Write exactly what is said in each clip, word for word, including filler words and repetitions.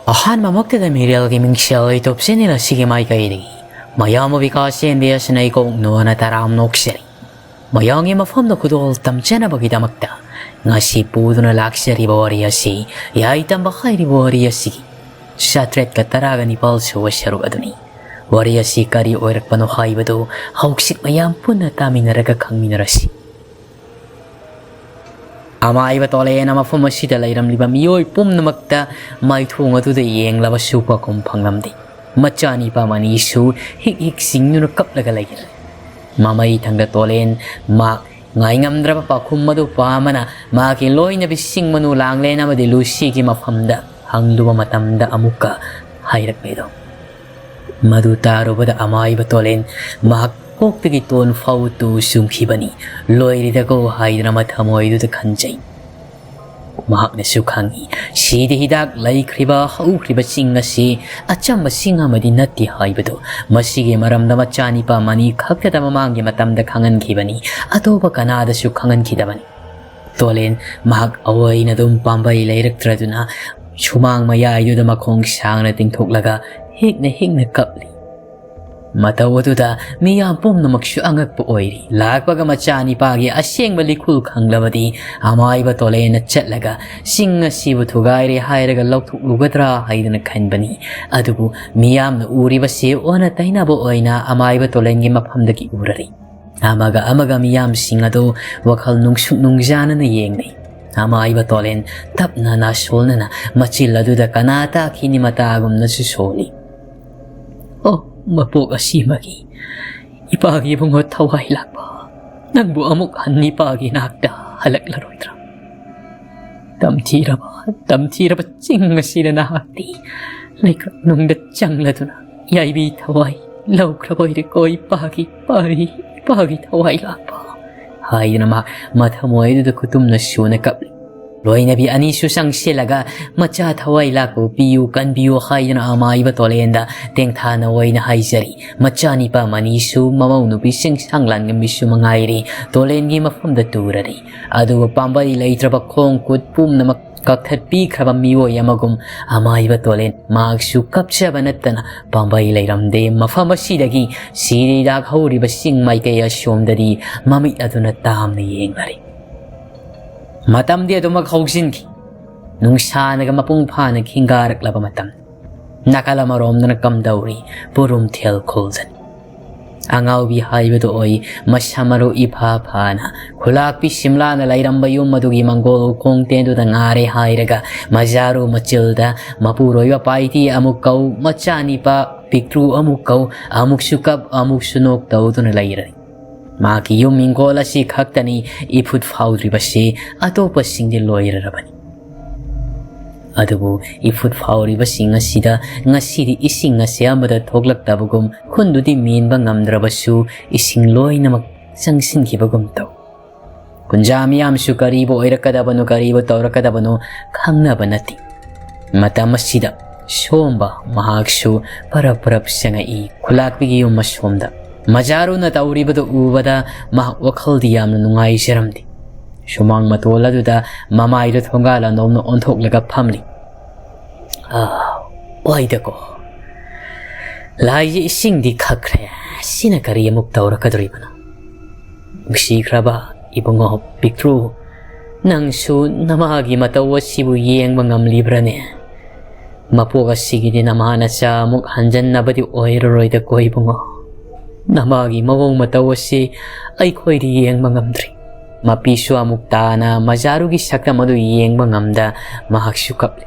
ꯑꯍꯥꯟꯕꯃꯛꯇꯗ ꯃꯤꯔꯦꯜꯒꯤ ꯃꯤꯡꯁꯦꯜ YouTube channel ꯑꯁꯤꯒꯤ ꯃꯥꯏꯀꯩꯗꯒꯤ ꯃꯌꯥꯝꯕꯨ ꯕꯤꯀꯥꯁ ꯆꯦꯟꯕꯤ ꯑꯁꯤꯅ ꯏꯀꯣꯛ ꯅꯣꯟꯅ ꯇꯔꯥꯝꯅ ꯑꯣꯛꯆꯔꯤ꯫ ꯃꯌꯥꯝꯒꯤ ꯃꯐꯝꯗ ꯈꯨꯗꯣꯜ ꯇꯝꯖꯅꯕꯒꯤꯗꯃꯛꯇ ꯉꯁꯤ ꯄꯨꯗꯨꯅ ꯂꯥꯛꯆꯔꯤꯕ ꯋꯥꯔꯤ ꯑꯁꯤ ꯌꯥꯏ ꯇꯝꯕ ꯍꯥꯏꯔꯤꯕ ꯋꯥꯔꯤ ꯑꯁꯤꯒꯤ ꯆꯥꯇ꯭ꯔꯦꯠꯀ ꯇꯔꯥꯒ ꯅꯤꯄꯥꯜ ꯁꯨꯕ ꯁꯔꯨꯛ ꯑꯗꯨꯅꯤ꯫ ꯋꯥꯔꯤ ꯑꯁꯤ ꯀꯔꯤ ꯑꯣꯏꯔꯛꯄꯅꯣ ꯍꯥꯏꯕꯗꯨ ꯍꯧꯖꯤꯛ ꯃꯌꯥꯝ ꯄꯨꯟꯅ ꯇꯥꯃꯤꯟꯅꯔꯒ ꯈꯪꯃꯤꯟꯅꯔꯁꯤ꯫ ꯑꯃꯥꯏꯕ ꯇꯣꯂꯦꯅ ꯃꯐꯝ ꯑꯁꯤꯗ ꯂꯩꯔꯝꯂꯤꯕ ꯃꯤꯑꯣꯏ ꯄꯨꯝꯅꯃꯛꯇ ꯃꯥꯏꯊꯣꯡ ꯑꯗꯨꯗ ꯌꯦꯡꯂꯕꯁꯨ ꯄꯥꯎꯈꯨꯝ ꯐꯪꯂꯝꯗꯦ꯫ ꯃꯆꯥꯅꯤꯄꯥ ꯃꯅꯤꯁꯨ ꯍꯤꯛ ꯍꯤꯛ ꯆꯤꯡꯗꯨꯅ ꯀꯞꯂꯒ ꯂꯩꯔꯦ꯫ ꯃꯃꯩ ꯊꯪꯗ ꯇꯣꯂꯦꯟ ꯃꯍꯥꯛ ꯉꯥꯏꯉꯝꯗ꯭ꯔꯕ ꯄꯥꯎꯈꯨꯝ ꯑꯗꯨ ꯄꯥꯝꯕꯅ ꯃꯍꯥꯛꯀꯤ ꯂꯣꯏꯅꯕꯤꯁꯤꯡ ꯃꯅꯨ ꯂꯥꯡꯂꯦꯟ ꯑꯃꯗꯤ ꯂꯨꯁꯤꯒꯤ ꯃꯐꯝꯗ ꯍꯪꯂꯨꯕ ꯃꯇꯝꯗ ꯑꯃꯨꯛꯀ ꯍꯥꯏꯔꯛꯂꯦꯗꯣ꯫ ꯃꯗꯨ ꯇꯥꯔꯨꯕꯗ ꯑꯃꯥꯏꯕ ꯇꯣꯂꯦꯟ ꯃꯍꯥꯛ ꯀꯣꯛꯇꯒꯤ ꯇꯣꯟ ꯐꯥꯎ ꯇꯨ ꯆꯨꯡꯈꯤꯕꯅꯤ꯫ ꯂꯣꯏꯔꯦꯗꯀꯣ ꯍꯥꯏꯗꯨꯅ ꯃꯊꯃꯣꯏꯗꯨꯗ ꯈꯟꯖꯩ꯫ ꯃꯍꯥꯛꯅꯁꯨ ꯈꯪꯏ, ꯁꯤꯗ ꯍꯤꯗꯥꯛ ꯂꯩꯈ꯭ꯔꯤꯕ ꯍꯧꯈ꯭ꯔꯤꯕ ꯆꯤꯡ ꯑꯁꯤ ꯑꯆꯝꯕ ꯆꯤꯡ ꯑꯃꯗꯤ ꯅꯠꯇꯦ ꯍꯥꯏꯕꯗꯨ꯫ ꯃꯁꯤꯒꯤ ꯃꯔꯝꯗ ꯃꯆꯥꯅꯤꯄꯥ ꯃꯅꯤ ꯈꯛꯇꯗ ꯃꯃꯥꯡꯒꯤ ꯃꯇꯝꯗ ꯈꯪꯍꯟꯈꯤꯕꯅꯤ, ꯑꯇꯣꯞꯄ ꯀꯅꯥꯗꯁꯨ ꯈꯪꯍꯟꯈꯤꯗꯕꯅꯤ꯫ ꯇꯣꯂꯦꯟ ꯃꯍꯥꯛ ꯑꯣꯏꯅ ꯑꯗꯨꯝ ꯄꯥꯝꯕꯩ ꯂꯩꯔꯛꯇ꯭ꯔꯗꯨꯅ ꯁꯨꯃꯥꯡ ꯃꯌꯥꯏꯗꯨꯗ ꯃꯈꯣꯡ ꯁꯥꯡꯅ ꯇꯤꯡꯊꯣꯛꯂꯒ ꯍꯤꯛꯅ ꯍꯤꯛꯅ ꯀꯞꯂꯤ꯫ ꯃꯇꯧ ꯑꯗꯨꯗ ꯃꯤꯌꯥꯝ ꯄꯨꯝꯅꯃꯛꯁꯨ ꯑꯉꯛꯄ ꯑꯣꯏꯔꯤ꯫ ꯂꯥꯛꯄꯒ ꯃꯆꯥꯅꯤꯄꯥꯒꯤ ꯑꯁꯦꯡꯕ ꯂꯤꯈꯨꯜ ꯈꯪꯂꯕꯗꯤ ꯑꯃꯥꯏꯕ ꯇꯣꯂꯦꯟꯅ ꯆꯠꯂꯒ ꯆꯤꯡ ꯑꯁꯤꯕꯨ ꯊꯨꯒꯥꯏꯔꯦ ꯍꯥꯏꯔꯒ ꯂꯧꯊꯣꯛꯂꯨꯒꯗ꯭ꯔꯥ ꯍꯥꯏꯗꯅ ꯈꯟꯕꯅꯤ꯫ ꯑꯗꯨꯕꯨ ꯃꯤꯌꯥꯝꯅ ꯎꯔꯤꯕꯁꯤ ꯑꯣꯟꯅ ꯇꯩꯅꯕ ꯑꯣꯏꯅ ꯑꯃꯥꯏꯕ ꯇꯣꯂꯦꯟꯒꯤ ꯃꯐꯝꯗꯒꯤ ꯎꯔꯔꯤ꯫ ꯑꯃꯒ ꯑꯃꯒ ꯃꯤꯌꯥꯝꯁꯤꯡ ꯑꯗꯨ ꯋꯥꯈꯜ ꯅꯨꯡꯁꯨꯛ ꯅꯨꯡꯖꯥꯅꯅ ꯌꯦꯡꯅꯩ꯫ ꯑꯃꯥꯏꯕ ꯇꯣꯂꯦꯟ ꯇꯞꯅ ꯅꯥꯁꯣꯜꯅꯅ ꯃꯆꯤꯜ ꯑꯗꯨꯗ ꯀꯅꯥ ꯇꯥꯈꯤꯅꯤ ꯃꯇꯥꯒꯨꯝꯅꯁꯨ ꯁꯣꯜꯂꯤ꯫ "ꯑꯣ, ꯃꯄꯣꯛ ꯑꯁꯤꯃꯒꯤ ꯏꯄꯥꯒꯤ ꯏꯕꯨꯡꯉꯣ ꯊꯋꯥꯏ ꯂꯥꯛꯄ, ꯅꯪꯕꯨ ꯑꯃꯨꯛ ꯍꯟ ꯏꯄꯥꯒꯤ ꯅꯥꯛꯇ ꯍꯜꯂꯛꯂꯔꯣꯏꯗ꯭ꯔꯥ? ꯇꯝꯊꯤꯔꯕ, ꯇꯝꯊꯤꯔꯕ ꯆꯤꯡ ꯑꯁꯤꯗ ꯅꯍꯥꯛꯇꯤ ꯂꯩꯀ꯭ꯔꯛ ꯅꯨꯡꯗ ꯆꯪꯂꯗꯨꯅ ꯌꯥꯏꯕꯤ ꯊꯋꯥꯏ ꯂꯧꯈ꯭ꯔꯕ ꯑꯣꯏꯔꯦꯀꯣ ꯏꯄꯥꯒꯤ, ꯏꯄꯥꯒꯤ, ꯏꯄꯥꯒꯤ ꯊꯋꯥꯏ ꯂꯥꯛꯄ" ꯍꯥꯏꯗꯨꯅ ꯃꯍꯥꯛ ꯃꯊꯃꯣꯏꯗꯨꯗ ꯈꯨꯇꯨꯝꯅ ꯁꯨꯅ ꯀꯞꯂꯤ꯫ ꯂꯣꯏꯅꯕꯤ ꯑꯅꯤꯁꯨ ꯆꯪꯁꯤꯜꯂꯒ ꯃꯆꯥ ꯊꯋꯥꯏ ꯂꯥꯛꯄ ꯄꯤꯌꯨ, ꯀꯟꯕꯤꯌꯨ ꯍꯥꯏꯗꯨꯅ ꯑꯃꯥꯏꯕ ꯇꯣꯂꯦꯟꯗ ꯇꯦꯡꯊꯥꯅ ꯑꯣꯏꯅ ꯍꯥꯏꯖꯔꯤ꯫ ꯃꯆꯥ ꯅꯤꯄꯥ ꯑꯅꯤꯁꯨ ꯃꯃꯧ ꯅꯨꯄꯤ ꯆꯤꯡꯁꯥꯡ ꯂꯥꯟꯉꯝꯕꯤꯁꯨ ꯃꯉꯥꯏꯔꯤ ꯇꯣꯂꯦꯟꯒꯤ ꯃꯐꯝꯗ ꯇꯨꯔꯔꯤ꯫ ꯑꯗꯨꯕꯨ ꯄꯥꯝꯕꯩ ꯂꯩꯇ꯭ꯔꯕ ꯈꯣꯡ ꯈꯨꯠ ꯄꯨꯝꯅꯃꯛ ꯀꯛꯊꯠꯄꯤꯈ꯭ꯔꯕ ꯃꯤꯑꯣꯏ ꯑꯃꯒꯨꯝ ꯑꯃꯥꯏꯕ ꯇꯣꯂꯦꯟ ꯃꯍꯥꯛꯁꯨ ꯀꯞꯆꯕ ꯅꯠꯇꯅ ꯄꯥꯝꯕꯩ ꯂꯩꯔꯝꯗꯦ꯫ ꯃꯐꯝ ꯑꯁꯤꯗꯒꯤ ꯁꯤꯔꯩꯗꯥꯛ ꯍꯧꯔꯤꯕ ꯆꯤꯡ ꯃꯥꯏꯀꯩ ꯑꯁꯣꯝꯗꯗꯤ ꯃꯃꯤꯠ ꯑꯗꯨꯅ ꯇꯥꯝꯅ ꯌꯦꯡꯅꯔꯤ꯫ ꯃꯇꯝꯗꯤ ꯑꯗꯨꯃꯛ ꯍꯧꯖꯤꯟꯈꯤ꯫ ꯅꯨꯡꯁꯥꯅꯒ ꯃꯄꯨꯡ ꯐꯥꯅ ꯈꯤꯡꯒꯥꯔꯛꯂꯕ ꯃꯇꯝ꯫ ꯅꯥꯀꯜ ꯑꯃꯔꯣꯝꯗꯅ ꯀꯝꯗꯧꯔꯤ ꯄꯨꯔꯨꯝꯊꯦꯜ ꯈꯨꯜꯗꯅꯤ꯫ ꯑꯉꯥꯎꯕꯤ ꯍꯥꯏꯕꯗꯨ ꯑꯣꯏ꯫ ꯃꯁꯥ ꯃꯔꯨ ꯏꯐꯥ ꯐꯥꯅ ꯈꯨꯂꯥꯛꯄꯤ ꯁꯤꯝꯂꯥꯅ ꯂꯩꯔꯝꯕ ꯌꯨꯝ ꯑꯗꯨꯒꯤ ꯃꯪꯒꯣꯜ ꯎꯈꯣꯡ ꯇꯦꯟꯗꯨꯗ ꯉꯥꯔꯦ ꯍꯥꯏꯔꯒ ꯃꯖꯥꯔꯨ ꯃꯆꯤꯜꯗ ꯃꯄꯨꯔꯣꯏꯕ ꯄꯥꯏꯇꯤ ꯑꯃꯨꯛ ꯀꯧ, ꯃꯆꯥ ꯅꯤꯄꯥ ꯄꯤꯛꯇ꯭ꯔꯨ ꯑꯃꯨꯛ ꯀꯧ, ꯑꯃꯨꯛꯁꯨ ꯀꯞ ꯑꯃꯨꯛꯁꯨ ꯅꯣꯛ ꯇꯧꯗꯨꯅ ꯂꯩꯔꯅꯤ꯫ ꯃꯥꯒꯤ ꯌꯨꯝ ꯏꯪꯈꯣꯜ ꯑꯁꯤ ꯈꯛꯇꯅꯤ ꯏꯐꯨꯠ ꯐꯥꯎꯗ꯭ꯔꯤꯕꯁꯤ, ꯑꯇꯣꯞꯄꯁꯤꯡꯗꯤ ꯂꯣꯏꯔꯔꯕꯅꯤ꯫ ꯑꯗꯨꯕꯨ ꯏꯐꯨꯠ ꯐꯥꯎꯔꯤꯕꯁꯤꯡ ꯑꯁꯤꯗ ꯉꯁꯤꯗꯤ ꯏꯁꯤꯡ ꯑꯁꯦ ꯑꯃꯗ ꯊꯣꯛꯂꯛꯇꯕꯒꯨꯝ ꯈꯨꯟꯗꯨꯗꯤ ꯃꯦꯟꯕ ꯉꯝꯗ꯭ꯔꯕꯁꯨ ꯏꯁꯤꯡ ꯂꯣꯏꯅꯃꯛ ꯆꯪꯁꯤꯟꯈꯤꯕꯒꯨꯝ ꯇꯧ꯫ ꯀꯨꯟꯖꯥ ꯃꯤꯌꯥꯝꯁꯨ ꯀꯔꯤꯕꯨ ꯑꯣꯏꯔꯛꯀꯗꯕꯅꯣ, ꯀꯔꯤꯕꯨ ꯇꯧꯔꯛꯀꯗꯕꯅꯣ ꯈꯪꯅꯕ ꯅꯠꯇꯦ꯫ ꯃꯇꯝ ꯑꯁꯤꯗ ꯁꯣꯝꯕ ꯃꯍꯥꯛꯁꯨ ꯄꯔꯞ ꯄꯔꯞ ꯆꯪꯉꯛꯏ ꯈꯨꯂꯥꯛꯄꯤꯒꯤ ꯌꯨꯝ ꯑꯁꯣꯝꯗ꯫ ꯃꯖꯥꯔꯨꯅ ꯇꯧꯔꯤꯕꯗꯨ ꯎꯕꯗ ꯃꯍꯥꯛ ꯋꯥꯈꯜꯗꯤ ꯌꯥꯝꯅ ꯅꯨꯡꯉꯥꯏꯖꯔꯝꯗꯦ꯫ ꯁꯨꯃꯥꯡ ꯃꯇꯣꯜ ꯑꯗꯨꯗ ꯃꯃꯥꯏꯗꯨ ꯊꯣꯡꯒꯥꯜ ꯑꯅꯣꯝꯅ ꯑꯣꯟꯊꯣꯛꯂꯒ ꯐꯝꯂꯤ꯫ ꯑꯥ, ꯑꯣꯏꯗꯀꯣ꯫ ꯂꯥꯏꯁꯦ ꯏꯁꯤꯡꯗꯤ ꯈꯛꯈ꯭ꯔꯦ꯫ ꯁꯤꯅ ꯀꯔꯤ ꯑꯃꯨꯛ ꯇꯧꯔꯛꯀꯗꯣꯔꯤꯕꯅꯣ? ꯅꯨꯡꯁꯤꯈ꯭ꯔꯕ ꯏꯕꯨꯡꯉꯣ ꯄꯤꯛꯇ꯭ꯔꯨ, ꯅꯪꯁꯨ ꯅꯃꯥꯒꯤ ꯃꯇꯧ ꯑꯁꯤꯕꯨ ꯌꯦꯡꯕ ꯉꯝꯂꯤꯕ꯭ꯔꯥꯅꯦ? ꯃꯄꯣꯛ ꯑꯁꯤꯒꯤꯗꯤ ꯅꯃꯥ ꯅꯆꯥ ꯑꯃꯨꯛ ꯍꯟꯖꯟꯅꯕꯗꯤ ꯑꯣꯏꯔꯔꯣꯏꯗꯀꯣ ꯏꯕꯨꯡꯉꯣ꯫ ꯅꯃꯥꯒꯤ ꯃꯑꯣꯡ ꯃꯇꯧ ꯑꯁꯤ ꯑꯩꯈꯣꯏꯗꯤ ꯌꯦꯡꯕ ꯉꯝꯗ꯭ꯔꯤ꯫ ꯃꯄꯤꯁꯨ ꯑꯃꯨꯛ ꯇꯥꯅ ꯃꯖꯥꯔꯨꯒꯤ ꯁꯛꯇꯝ ꯑꯗꯨ ꯌꯦꯡꯕ ꯉꯝꯗ ꯃꯍꯥꯛꯁꯨ ꯀꯞꯂꯤ꯫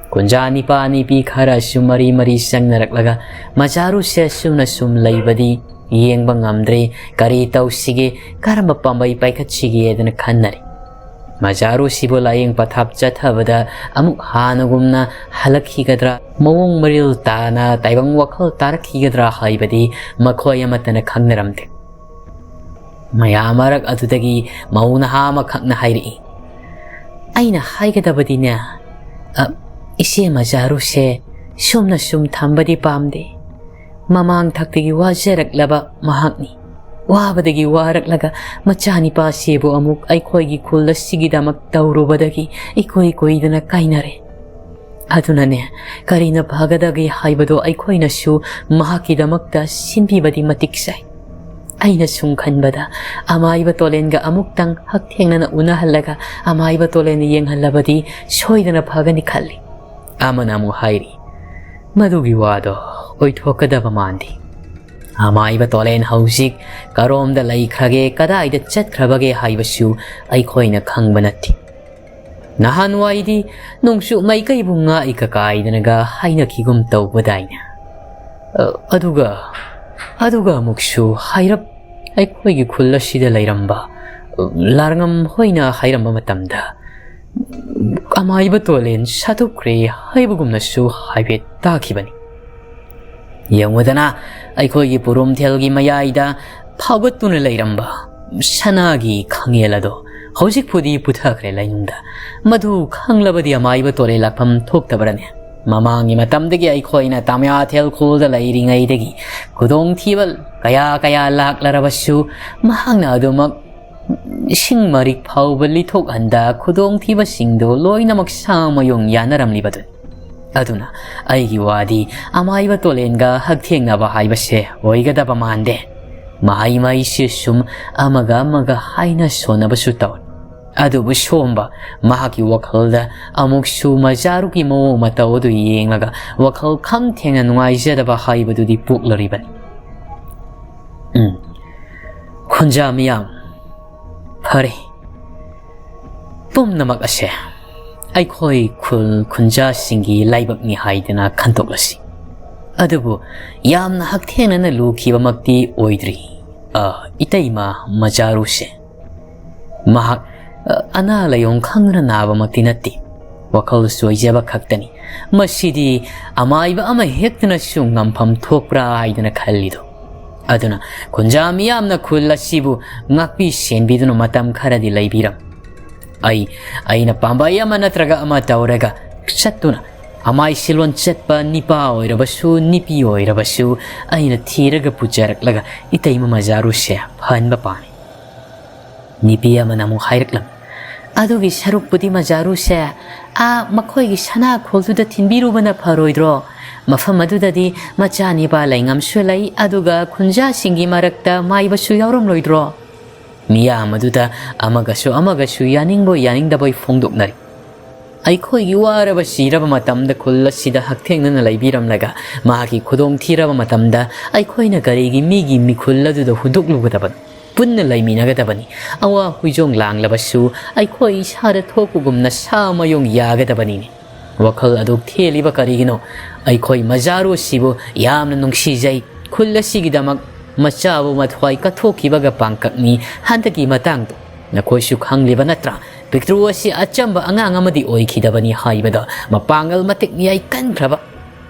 ꯀꯨꯟꯖꯥ ꯅꯤꯄꯥ ꯅꯤꯄꯤ ꯈꯔꯁꯨ ꯃꯔꯤ ꯃꯔꯤ ꯆꯪꯅꯔꯛꯂꯒ ꯃꯖꯥꯔꯨꯁꯦ ꯑꯁꯨꯝꯅ ꯁꯨꯝ ꯂꯩꯕꯗꯤ ꯌꯦꯡꯕ ꯉꯝꯗ꯭ꯔꯦ꯫ ꯀꯔꯤ ꯇꯧꯁꯤꯒꯦ, ꯀꯔꯝꯕ ꯄꯥꯝꯕꯩ ꯄꯥꯏꯈꯠꯁꯤꯒꯦ ꯍꯥꯏꯗꯅ ꯈꯟꯅꯔꯤ꯫ ꯃꯖꯥꯔꯨꯁꯤꯕꯨ ꯂꯥꯏꯌꯦꯡ ꯄꯊꯥꯞ ꯆꯠꯊꯕꯗ ꯑꯃꯨꯛ ꯍꯥꯟꯅꯒꯨꯝꯅ ꯍꯜꯂꯛꯈꯤꯒꯗ꯭ꯔꯥ, ꯃꯑꯣꯡ ꯃꯔꯤꯜ ꯇꯥꯅ ꯇꯥꯏꯕꯪ ꯋꯥꯈꯜ ꯇꯥꯔꯛꯈꯤꯒꯗ꯭ꯔꯥ ꯍꯥꯏꯕꯗꯤ ꯃꯈꯣꯏ ꯑꯃꯠꯇꯅ ꯈꯪꯅꯔꯝꯗꯦ꯫ ꯃꯌꯥꯝ ꯃꯔꯛ ꯑꯗꯨꯗꯒꯤ ꯃꯧ ꯅꯍꯥ ꯑꯃꯈꯛꯅ ꯍꯥꯏꯔꯛꯏ, ꯑꯩꯅ ꯍꯥꯏꯒꯗꯕꯗꯤꯅꯦ, ꯑ, ꯏꯆꯦ ꯃꯖꯥꯔꯨꯁꯦ ꯁꯨꯝꯅ ꯁꯨꯝ ꯊꯝꯕꯗꯤ ꯄꯥꯝꯗꯦ꯫ ꯃꯃꯥꯡ ꯊꯛꯇꯒꯤ ꯋꯥꯖꯔꯛꯂꯕ ꯃꯍꯥꯛꯅꯤ꯫ ꯋꯥꯕꯗꯒꯤ ꯋꯥꯔꯛꯂꯒ ꯃꯆꯥꯅꯤꯄꯥꯁꯤꯕꯨ ꯑꯃꯨꯛ ꯑꯩꯈꯣꯏꯒꯤ ꯈꯨꯜ ꯑꯁꯤꯒꯤꯗꯃꯛ ꯇꯧꯔꯨꯕꯗꯒꯤ ꯏꯀꯨꯏ ꯀꯨꯏꯗꯅ ꯀꯥꯏꯅꯔꯦ꯫ ꯑꯗꯨꯅꯅꯦ, ꯀꯔꯤꯅ ꯐꯒꯗꯒꯦ ꯍꯥꯏꯕꯗꯣ ꯑꯩꯈꯣꯏꯅꯁꯨ ꯃꯍꯥꯛꯀꯤꯗꯃꯛꯇ ꯁꯤꯟꯕꯤꯕꯗꯤ ꯃꯇꯤꯛ ꯆꯥꯏ꯫ ꯑꯩꯅ ꯁꯨꯝ ꯈꯟꯕꯗ, ꯑꯃꯥꯏꯕ ꯇꯣꯂꯦꯟꯒ ꯑꯃꯨꯛꯇꯪ ꯍꯛꯊꯦꯡꯅꯅ ꯎꯅꯍꯜꯂꯒ ꯑꯃꯥꯏꯕ ꯇꯣꯂꯦꯟ ꯌꯦꯡꯍꯜꯂꯕꯗꯤ ꯁꯣꯏꯗꯅ ꯐꯒꯅꯤ ꯈꯜꯂꯤ꯫ ꯑꯃꯅ ꯑꯃꯨꯛ ꯍꯥꯏꯔꯤ, "ꯃꯗꯨꯒꯤ ꯋꯥꯗꯣ ꯑꯣꯏꯊꯣꯛꯀꯗꯕ ꯃꯥꯟꯗꯦ꯫ ꯑꯃꯥꯏꯕ ꯇꯣꯂꯦꯟ ꯍꯧꯖꯤꯛ ꯀꯔꯣꯝꯗ ꯂꯩꯈ꯭ꯔꯒꯦ, ꯀꯗꯥꯏꯗ ꯆꯠꯈ꯭ꯔꯕꯒꯦ ꯍꯥꯏꯕꯁꯨ ꯑꯩꯈꯣꯏꯅ ꯈꯪꯕ ꯅꯠꯇꯦ꯫ ꯅꯍꯥꯟꯋꯥꯏꯗꯤ ꯅꯣꯡꯆꯨꯞ ꯃꯥꯏꯀꯩꯕꯨ ꯉꯥꯛꯏ ꯀꯀꯥꯏꯗꯅꯒ ꯍꯥꯏꯅꯈꯤꯒꯨꯝ ꯇꯧꯕꯗꯥꯏꯅꯦ꯫ ꯑ, ꯑꯗꯨꯒ, ꯑꯗꯨꯒ ꯑꯃꯨꯛꯁꯨ ꯍꯥꯏꯔꯞ ꯑꯩꯈꯣꯏꯒꯤ ꯈꯨꯜ ꯑꯁꯤꯗ ꯂꯩꯔꯝꯕ, ꯑ, ꯂꯥꯔꯉꯝ ꯍꯣꯏꯅ ꯍꯥꯏꯔꯝꯕ ꯃꯇꯝꯗ, ꯑꯃꯥꯏꯕ ꯇꯣꯂꯦꯟ ꯁꯥꯊꯨꯈ꯭ꯔꯦ ꯍꯥꯏꯕꯒꯨꯝꯅꯁꯨ ꯍꯥꯏꯐꯦꯠ ꯇꯥꯈꯤꯕꯅꯤ꯫ ꯌꯦꯡꯉꯨꯗꯅ, ꯑꯩꯈꯣꯏꯒꯤ ꯄꯨꯔꯨꯝꯊꯦꯜꯒꯤ ꯃꯌꯥꯏꯗ ꯐꯥꯎꯒꯠꯇꯨꯅ ꯂꯩꯔꯝꯕ ꯁꯅꯥꯒꯤ ꯈꯥꯡꯉꯦꯜ ꯑꯗꯣ ꯍꯧꯖꯤꯛꯄꯨꯗꯤ ꯄꯨꯊꯈ꯭ꯔꯦ ꯂꯩꯅꯨꯡꯗ꯫ ꯃꯗꯨ ꯈꯪꯂꯕꯗꯤ ꯑꯃꯥꯏꯕ ꯇꯣꯂꯦꯟ ꯂꯥꯛꯐꯝ ꯊꯣꯛꯇꯕ꯭ꯔꯅꯦ? ꯃꯃꯥꯡꯒꯤ ꯃꯇꯝꯗꯒꯤ ꯑꯩꯈꯣꯏꯅ ꯇꯥꯃꯤꯌꯥꯊꯦꯜ ꯈꯨꯜꯗ ꯂꯩꯔꯤꯉꯩꯗꯒꯤ ꯈꯨꯗꯣꯡꯊꯤꯕ ꯀꯌꯥ ꯀꯌꯥ ꯂꯥꯛꯂꯔꯕꯁꯨ, ꯃꯍꯥꯛꯅ ꯑꯗꯨꯃꯛ ꯏꯁꯤꯡ ꯃꯔꯤꯛ ꯐꯥꯎꯕ ꯂꯤꯊꯣꯛꯍꯟꯗ ꯈꯨꯗꯣꯡꯊꯤꯕꯁꯤꯡꯗꯨ ꯂꯣꯏꯅꯃꯛ ꯁꯥ ꯃꯌꯨꯡ ꯌꯥꯅꯔꯝꯂꯤꯕꯗꯨꯅꯤ꯫ ꯑꯗꯨꯅ ꯑꯩꯒꯤ ꯋꯥꯗꯤ ꯑꯃꯥꯏꯕ ꯇꯣꯂꯦꯟꯒ ꯍꯛꯊꯦꯡꯅꯕ ꯍꯥꯏꯕꯁꯦ ꯑꯣꯏꯒꯗꯕ ꯃꯥꯟꯗꯦ꯫ ꯃꯍꯩ ꯃꯍꯩꯁꯦ ꯁꯨꯝ ꯑꯃꯒ ꯑꯃꯒ ꯍꯥꯏꯅ ꯁꯣꯟꯅꯕꯁꯨ ꯇꯧꯏ꯫ ꯑꯗꯨꯕꯨ ꯁꯣꯝꯕ ꯃꯍꯥꯛꯀꯤ ꯋꯥꯈꯜꯗ ꯑꯃꯨꯛꯁꯨ ꯃꯖꯥꯔꯨꯒꯤ ꯃꯑꯣꯡ ꯃꯇꯧ ꯑꯗꯨ ꯌꯦꯡꯂꯒ ꯋꯥꯈꯜ ꯈꯝ ꯊꯦꯡꯅ ꯅꯨꯡꯉꯥꯏꯖꯗꯕ ꯍꯥꯏꯕꯗꯨꯗꯤ ꯄꯣꯛꯂꯔꯤꯕꯅꯤ꯫ ꯎꯝ, ꯈꯨꯟꯖꯥ ꯃꯤꯌꯥꯝ, ꯐꯔꯦ, ꯄꯨꯝꯅꯃꯛ ꯑꯁꯦ ꯑꯩꯈꯣꯏ ꯈꯨꯜ ꯈꯨꯟꯖꯥꯁꯤꯡꯒꯤ ꯂꯥꯏꯕꯛꯅꯤ ꯍꯥꯏꯗꯅ ꯈꯟꯗꯣꯛꯂꯁꯤ꯫ ꯑꯗꯨꯕꯨ ꯌꯥꯝꯅ ꯍꯛꯊꯦꯡꯅꯅ ꯂꯨꯈꯤꯕꯃꯛꯇꯤ ꯑꯣꯏꯗ꯭ꯔꯤ꯫ ꯑ, ꯏꯇꯩꯃ ꯃꯖꯥꯔꯨꯁꯦ꯫ ꯃꯍꯥꯛ, ꯑ, ꯑꯅꯥ ꯂꯥꯏꯌꯣꯡ ꯈꯪꯗꯅ ꯅꯥꯕꯃꯛꯇꯤ ꯅꯠꯇꯦ꯫ ꯋꯥꯈꯜ ꯆꯣꯏꯖꯕ ꯈꯛꯇꯅꯤ꯫ ꯃꯁꯤꯗꯤ ꯑꯃꯥꯏꯕ ꯑꯃ ꯍꯦꯛꯇꯅꯁꯨ ꯉꯝꯐꯝ ꯊꯣꯛꯄ꯭ꯔꯥ ꯍꯥꯏꯗꯅ ꯈꯜꯂꯤꯗꯣ꯫ ꯑꯗꯨꯅ ꯈꯨꯟꯖꯥ ꯃꯤꯌꯥꯝꯅ ꯈꯨꯜ ꯑꯁꯤꯕꯨ ꯉꯥꯛꯄꯤ ꯁꯦꯟꯕꯤꯗꯨꯅ ꯃꯇꯝ ꯈꯔꯗꯤ ꯂꯩꯕꯤꯔꯝ꯫ ꯑꯩ, ꯑꯩꯅ ꯄꯥꯝꯕꯩ ꯑꯃ ꯅꯠꯇ꯭ꯔꯒ ꯑꯃ ꯇꯧꯔꯒ ꯆꯠꯇꯨꯅ ꯑꯃꯥꯏ ꯁꯤꯂꯣꯟ ꯆꯠꯄ ꯅꯤꯄꯥ ꯑꯣꯏꯔꯕꯁꯨ, ꯅꯤꯄꯤ ꯑꯣꯏꯔꯕꯁꯨ, ꯑꯩꯅ ꯊꯤꯔꯒ ꯄꯨꯖꯔꯛꯂꯒ ꯏꯇꯩꯃ ꯃꯖꯥꯔꯨꯁꯦ ꯐꯍꯟꯕ ꯄꯥꯝꯃꯤ꯫ ꯅꯤꯄꯤ ꯑꯃꯅ ꯑꯃꯨꯛ ꯍꯥꯏꯔꯛꯂꯝꯃꯤ, "ꯑꯗꯨꯒꯤ ꯁꯔꯨꯛꯄꯨꯗꯤ ꯃꯖꯥꯔꯨꯁꯦ, ꯑꯥ, ꯃꯈꯣꯏꯒꯤ ꯁꯅꯥꯈꯣꯜꯗꯨꯗ ꯊꯤꯟꯕꯤꯔꯨꯕꯅ ꯐꯔꯣꯏꯗ꯭ꯔꯣ? ꯃꯐꯝ ꯑꯗꯨꯗꯗꯤ ꯃꯆꯥ ꯅꯤꯄꯥ ꯂꯩꯉꯝꯁꯨ ꯂꯩ, ꯑꯗꯨꯒ ꯈꯨꯟꯖꯥꯁꯤꯡꯒꯤ ꯃꯔꯛꯇ ꯃꯥꯏꯕꯁꯨ ꯌꯥꯎꯔꯝꯂꯣꯏꯗ꯭ꯔꯣ?" ꯃꯤꯌꯥꯝ ꯑꯗꯨꯗ ꯑꯃꯒꯁꯨ ꯑꯃꯒꯁꯨ ꯌꯥꯅꯤꯡꯕꯣꯏ ꯌꯥꯅꯤꯡꯗꯕꯣꯏ ꯐꯣꯡꯗꯣꯛꯅꯔꯤ꯫ ꯑꯩꯈꯣꯏꯒꯤ ꯋꯥꯔꯕ ꯁꯤꯔꯕ ꯃꯇꯝꯗ ꯈꯨꯜ ꯑꯁꯤꯗ ꯍꯛꯊꯦꯡꯅꯅ ꯂꯩꯕꯤꯔꯝꯂꯒ ꯃꯍꯥꯛꯀꯤ ꯈꯨꯗꯣꯡ ꯊꯤꯔꯕ ꯃꯇꯝꯗ ꯑꯩꯈꯣꯏꯅ ꯀꯔꯤꯒꯤ ꯃꯤꯒꯤ ꯃꯤꯈꯨꯜ ꯑꯗꯨꯗ ꯍꯨꯟꯗꯣꯛꯂꯨꯒꯗꯕꯅꯣ? ꯄꯨꯟꯅ ꯂꯩꯃꯤꯟꯅꯒꯗꯕꯅꯤ꯫ ꯑꯋꯥ ꯍꯨꯏꯖꯣꯡ ꯂꯥꯡꯂꯕꯁꯨ ꯑꯩꯈꯣꯏ ꯏꯁꯥꯗ ꯊꯣꯛꯄꯒꯨꯝꯅ ꯁꯥ ꯃꯌꯣꯡ ꯌꯥꯒꯗꯕꯅꯤꯅꯦ꯫ ꯋꯥꯈꯜ ꯑꯗꯨ ꯊꯦꯜꯂꯤꯕ ꯀꯔꯤꯒꯤꯅꯣ? ꯑꯩꯈꯣꯏ ꯃꯖꯥꯔꯨꯁꯤꯕꯨ ꯌꯥꯝꯅ ꯅꯨꯡꯁꯤꯖꯩ꯫ ꯈꯨꯜ ꯑꯁꯤꯒꯤꯗꯃꯛ ꯃꯆꯥꯕꯨ ꯃꯊ꯭ꯋꯥꯏ ꯀꯠꯊꯣꯛꯈꯤꯕꯒ ꯄꯥꯡꯀꯛꯅꯤ꯫ ꯍꯟꯗꯛꯀꯤ ꯃꯇꯥꯡꯗꯣ ꯅꯈꯣꯏꯁꯨ ꯈꯪꯂꯤꯕ ꯅꯠꯇ꯭ꯔꯥ? ꯄꯤꯛꯇ꯭ꯔꯨ ꯑꯁꯤ ꯑꯆꯝꯕ ꯑꯉꯥꯡ ꯑꯃꯗꯤ ꯑꯣꯏꯈꯤꯗꯕꯅꯤ ꯍꯥꯏꯕꯗ ꯃꯄꯥꯡꯒꯜ ꯃꯇꯤꯛ ꯃꯤꯌꯥꯏ ꯀꯟꯈ꯭ꯔꯕ꯫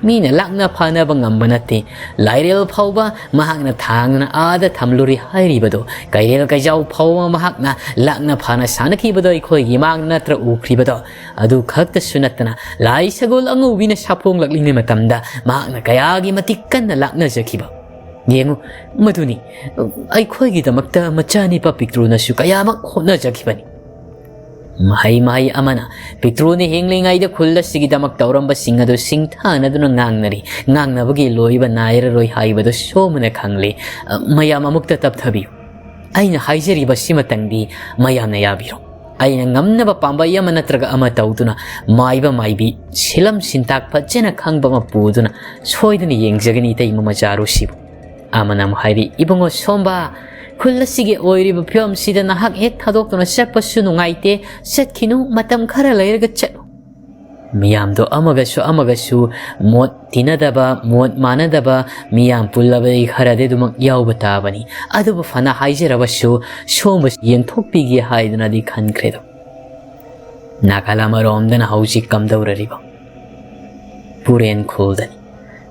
ꯃꯤꯅ ꯂꯥꯛꯅ ꯐꯥꯅꯕ ꯉꯝꯕ ꯅꯠꯇꯦ꯫ ꯂꯥꯏꯔꯦꯜ ꯐꯥꯎꯕ ꯃꯍꯥꯛꯅ ꯊꯥꯡꯗꯨꯅ ꯑꯥꯗ ꯊꯝꯂꯨꯔꯦ ꯍꯥꯏꯔꯤꯕꯗꯣ, ꯀꯩꯔꯦꯜ ꯀꯩꯖꯥꯎ ꯐꯥꯎꯕ ꯃꯍꯥꯛꯅ ꯂꯥꯛꯅ ꯐꯥꯅ ꯁꯥꯟꯅꯈꯤꯕꯗꯣ ꯑꯩꯈꯣꯏꯒꯤ ꯃꯥꯡ ꯅꯠꯇ꯭ꯔ ꯎꯈ꯭ꯔꯤꯕꯗꯣ꯫ ꯑꯗꯨ ꯈꯛꯇꯁꯨ ꯅꯠꯇꯅ ꯂꯥꯏ ꯁꯒꯣꯜ ꯑꯉꯧꯕꯤꯅ ꯁꯥꯐꯣꯡꯂꯛꯂꯤꯉꯩ ꯃꯇꯝꯗ ꯃꯍꯥꯛꯅ ꯀꯌꯥꯒꯤ ꯃꯇꯤꯛ ꯀꯟꯅ ꯂꯥꯛꯅꯖꯈꯤꯕ꯫ ꯌꯦꯡꯉꯨ, ꯃꯗꯨꯅꯤ ꯑꯩꯈꯣꯏꯒꯤꯗꯃꯛꯇ ꯃꯆꯥꯅꯤꯄꯥ ꯄꯤꯛꯇ꯭ꯔꯨꯅꯁꯨ ꯀꯌꯥꯃꯛ ꯍꯣꯠꯅꯖꯈꯤꯕꯅꯤ꯫ ꯃꯍꯩ ꯃꯍꯩ ꯑꯃꯅ ꯄꯤꯛꯇ꯭ꯔꯨꯅ ꯍꯤꯡꯂꯤꯉꯩꯗ ꯈꯨꯜ ꯑꯁꯤꯒꯤꯗꯃꯛ ꯇꯧꯔꯝꯕꯁꯤꯡ ꯑꯗꯨ ꯁꯤꯡꯊꯥꯅꯗꯨꯅ ꯉꯥꯡꯅꯔꯤ꯫ ꯉꯥꯡꯅꯕꯒꯤ ꯂꯣꯏꯕ ꯅꯥꯏꯔꯔꯣꯏ ꯍꯥꯏꯕꯗꯨ ꯁꯣꯝꯅ ꯈꯪꯂꯤ꯫ ꯑ, ꯃꯌꯥꯝ ꯑꯃꯨꯛꯇ ꯇꯞꯊꯕꯤꯌꯨ꯫ ꯑꯩꯅ ꯍꯥꯏꯖꯔꯤꯕꯁꯤꯃꯇꯪꯗꯤ ꯃꯌꯥꯝꯅ ꯌꯥꯕꯤꯔꯣ꯫ ꯑꯩꯅ ꯉꯝꯅꯕ ꯄꯥꯝꯕꯩ ꯑꯃ ꯅꯠꯇ꯭ꯔꯒ ꯑꯃ ꯇꯧꯗꯨꯅ ꯃꯥꯏꯕ ꯃꯥꯏꯕꯤ, ꯁꯤꯂꯝ ꯁꯤꯟꯇꯥꯛ ꯐꯖꯅ ꯈꯪꯕ ꯑꯃ ꯄꯨꯗꯨꯅ ꯁꯣꯏꯗꯅ ꯌꯦꯡꯖꯒꯅꯤ ꯏꯇꯩꯃ ꯃꯆꯥꯔꯨꯁꯤꯕꯨ꯫ ꯑꯃꯅ ꯑꯃꯨꯛ ꯍꯥꯏꯔꯤ, "ꯏꯕꯨꯡꯉꯣ ꯁꯣꯝꯕ, ꯈꯨꯜ ꯑꯁꯤꯒꯤ ꯑꯣꯏꯔꯤꯕ ꯐꯤꯕꯝꯁꯤꯗ ꯅꯍꯥꯛ ꯍꯦꯛ ꯊꯥꯗꯣꯛꯇꯨꯅ ꯆꯠꯄꯁꯨ ꯅꯨꯡꯉꯥꯏꯇꯦ, ꯆꯠꯈꯤꯅꯨ, ꯃꯇꯝ ꯈꯔ ꯂꯩꯔꯒ ꯆꯠꯂꯨ꯫" ꯃꯤꯌꯥꯝꯗꯣ ꯑꯃꯒꯁꯨ ꯑꯃꯒꯁꯨ ꯃꯣꯠ ꯇꯤꯟꯅꯗꯕ, ꯃꯣꯠ ꯃꯥꯟꯅꯗꯕ ꯃꯤꯌꯥꯝ ꯄꯨꯜꯂꯕꯗꯤ ꯈꯔꯗꯤ ꯑꯗꯨꯃꯛ ꯌꯥꯎꯕ ꯇꯥꯕꯅꯤ꯫ ꯑꯗꯨꯕꯨ ꯐꯅ ꯍꯥꯏꯖꯔꯕꯁꯨ ꯁꯣꯝꯕꯁꯤ ꯌꯦꯡꯊꯣꯛꯄꯤꯒꯦ ꯍꯥꯏꯗꯨꯅꯗꯤ ꯈꯟꯈ꯭ꯔꯦꯗꯣ꯫ ꯅꯥꯀꯜ ꯑꯃꯔꯣꯝꯗꯅ ꯍꯧꯖꯤꯛ ꯀꯝꯗꯧꯔꯔꯤꯕ ꯄꯨꯔꯦꯟ ꯈꯨꯜꯗꯅꯤ꯫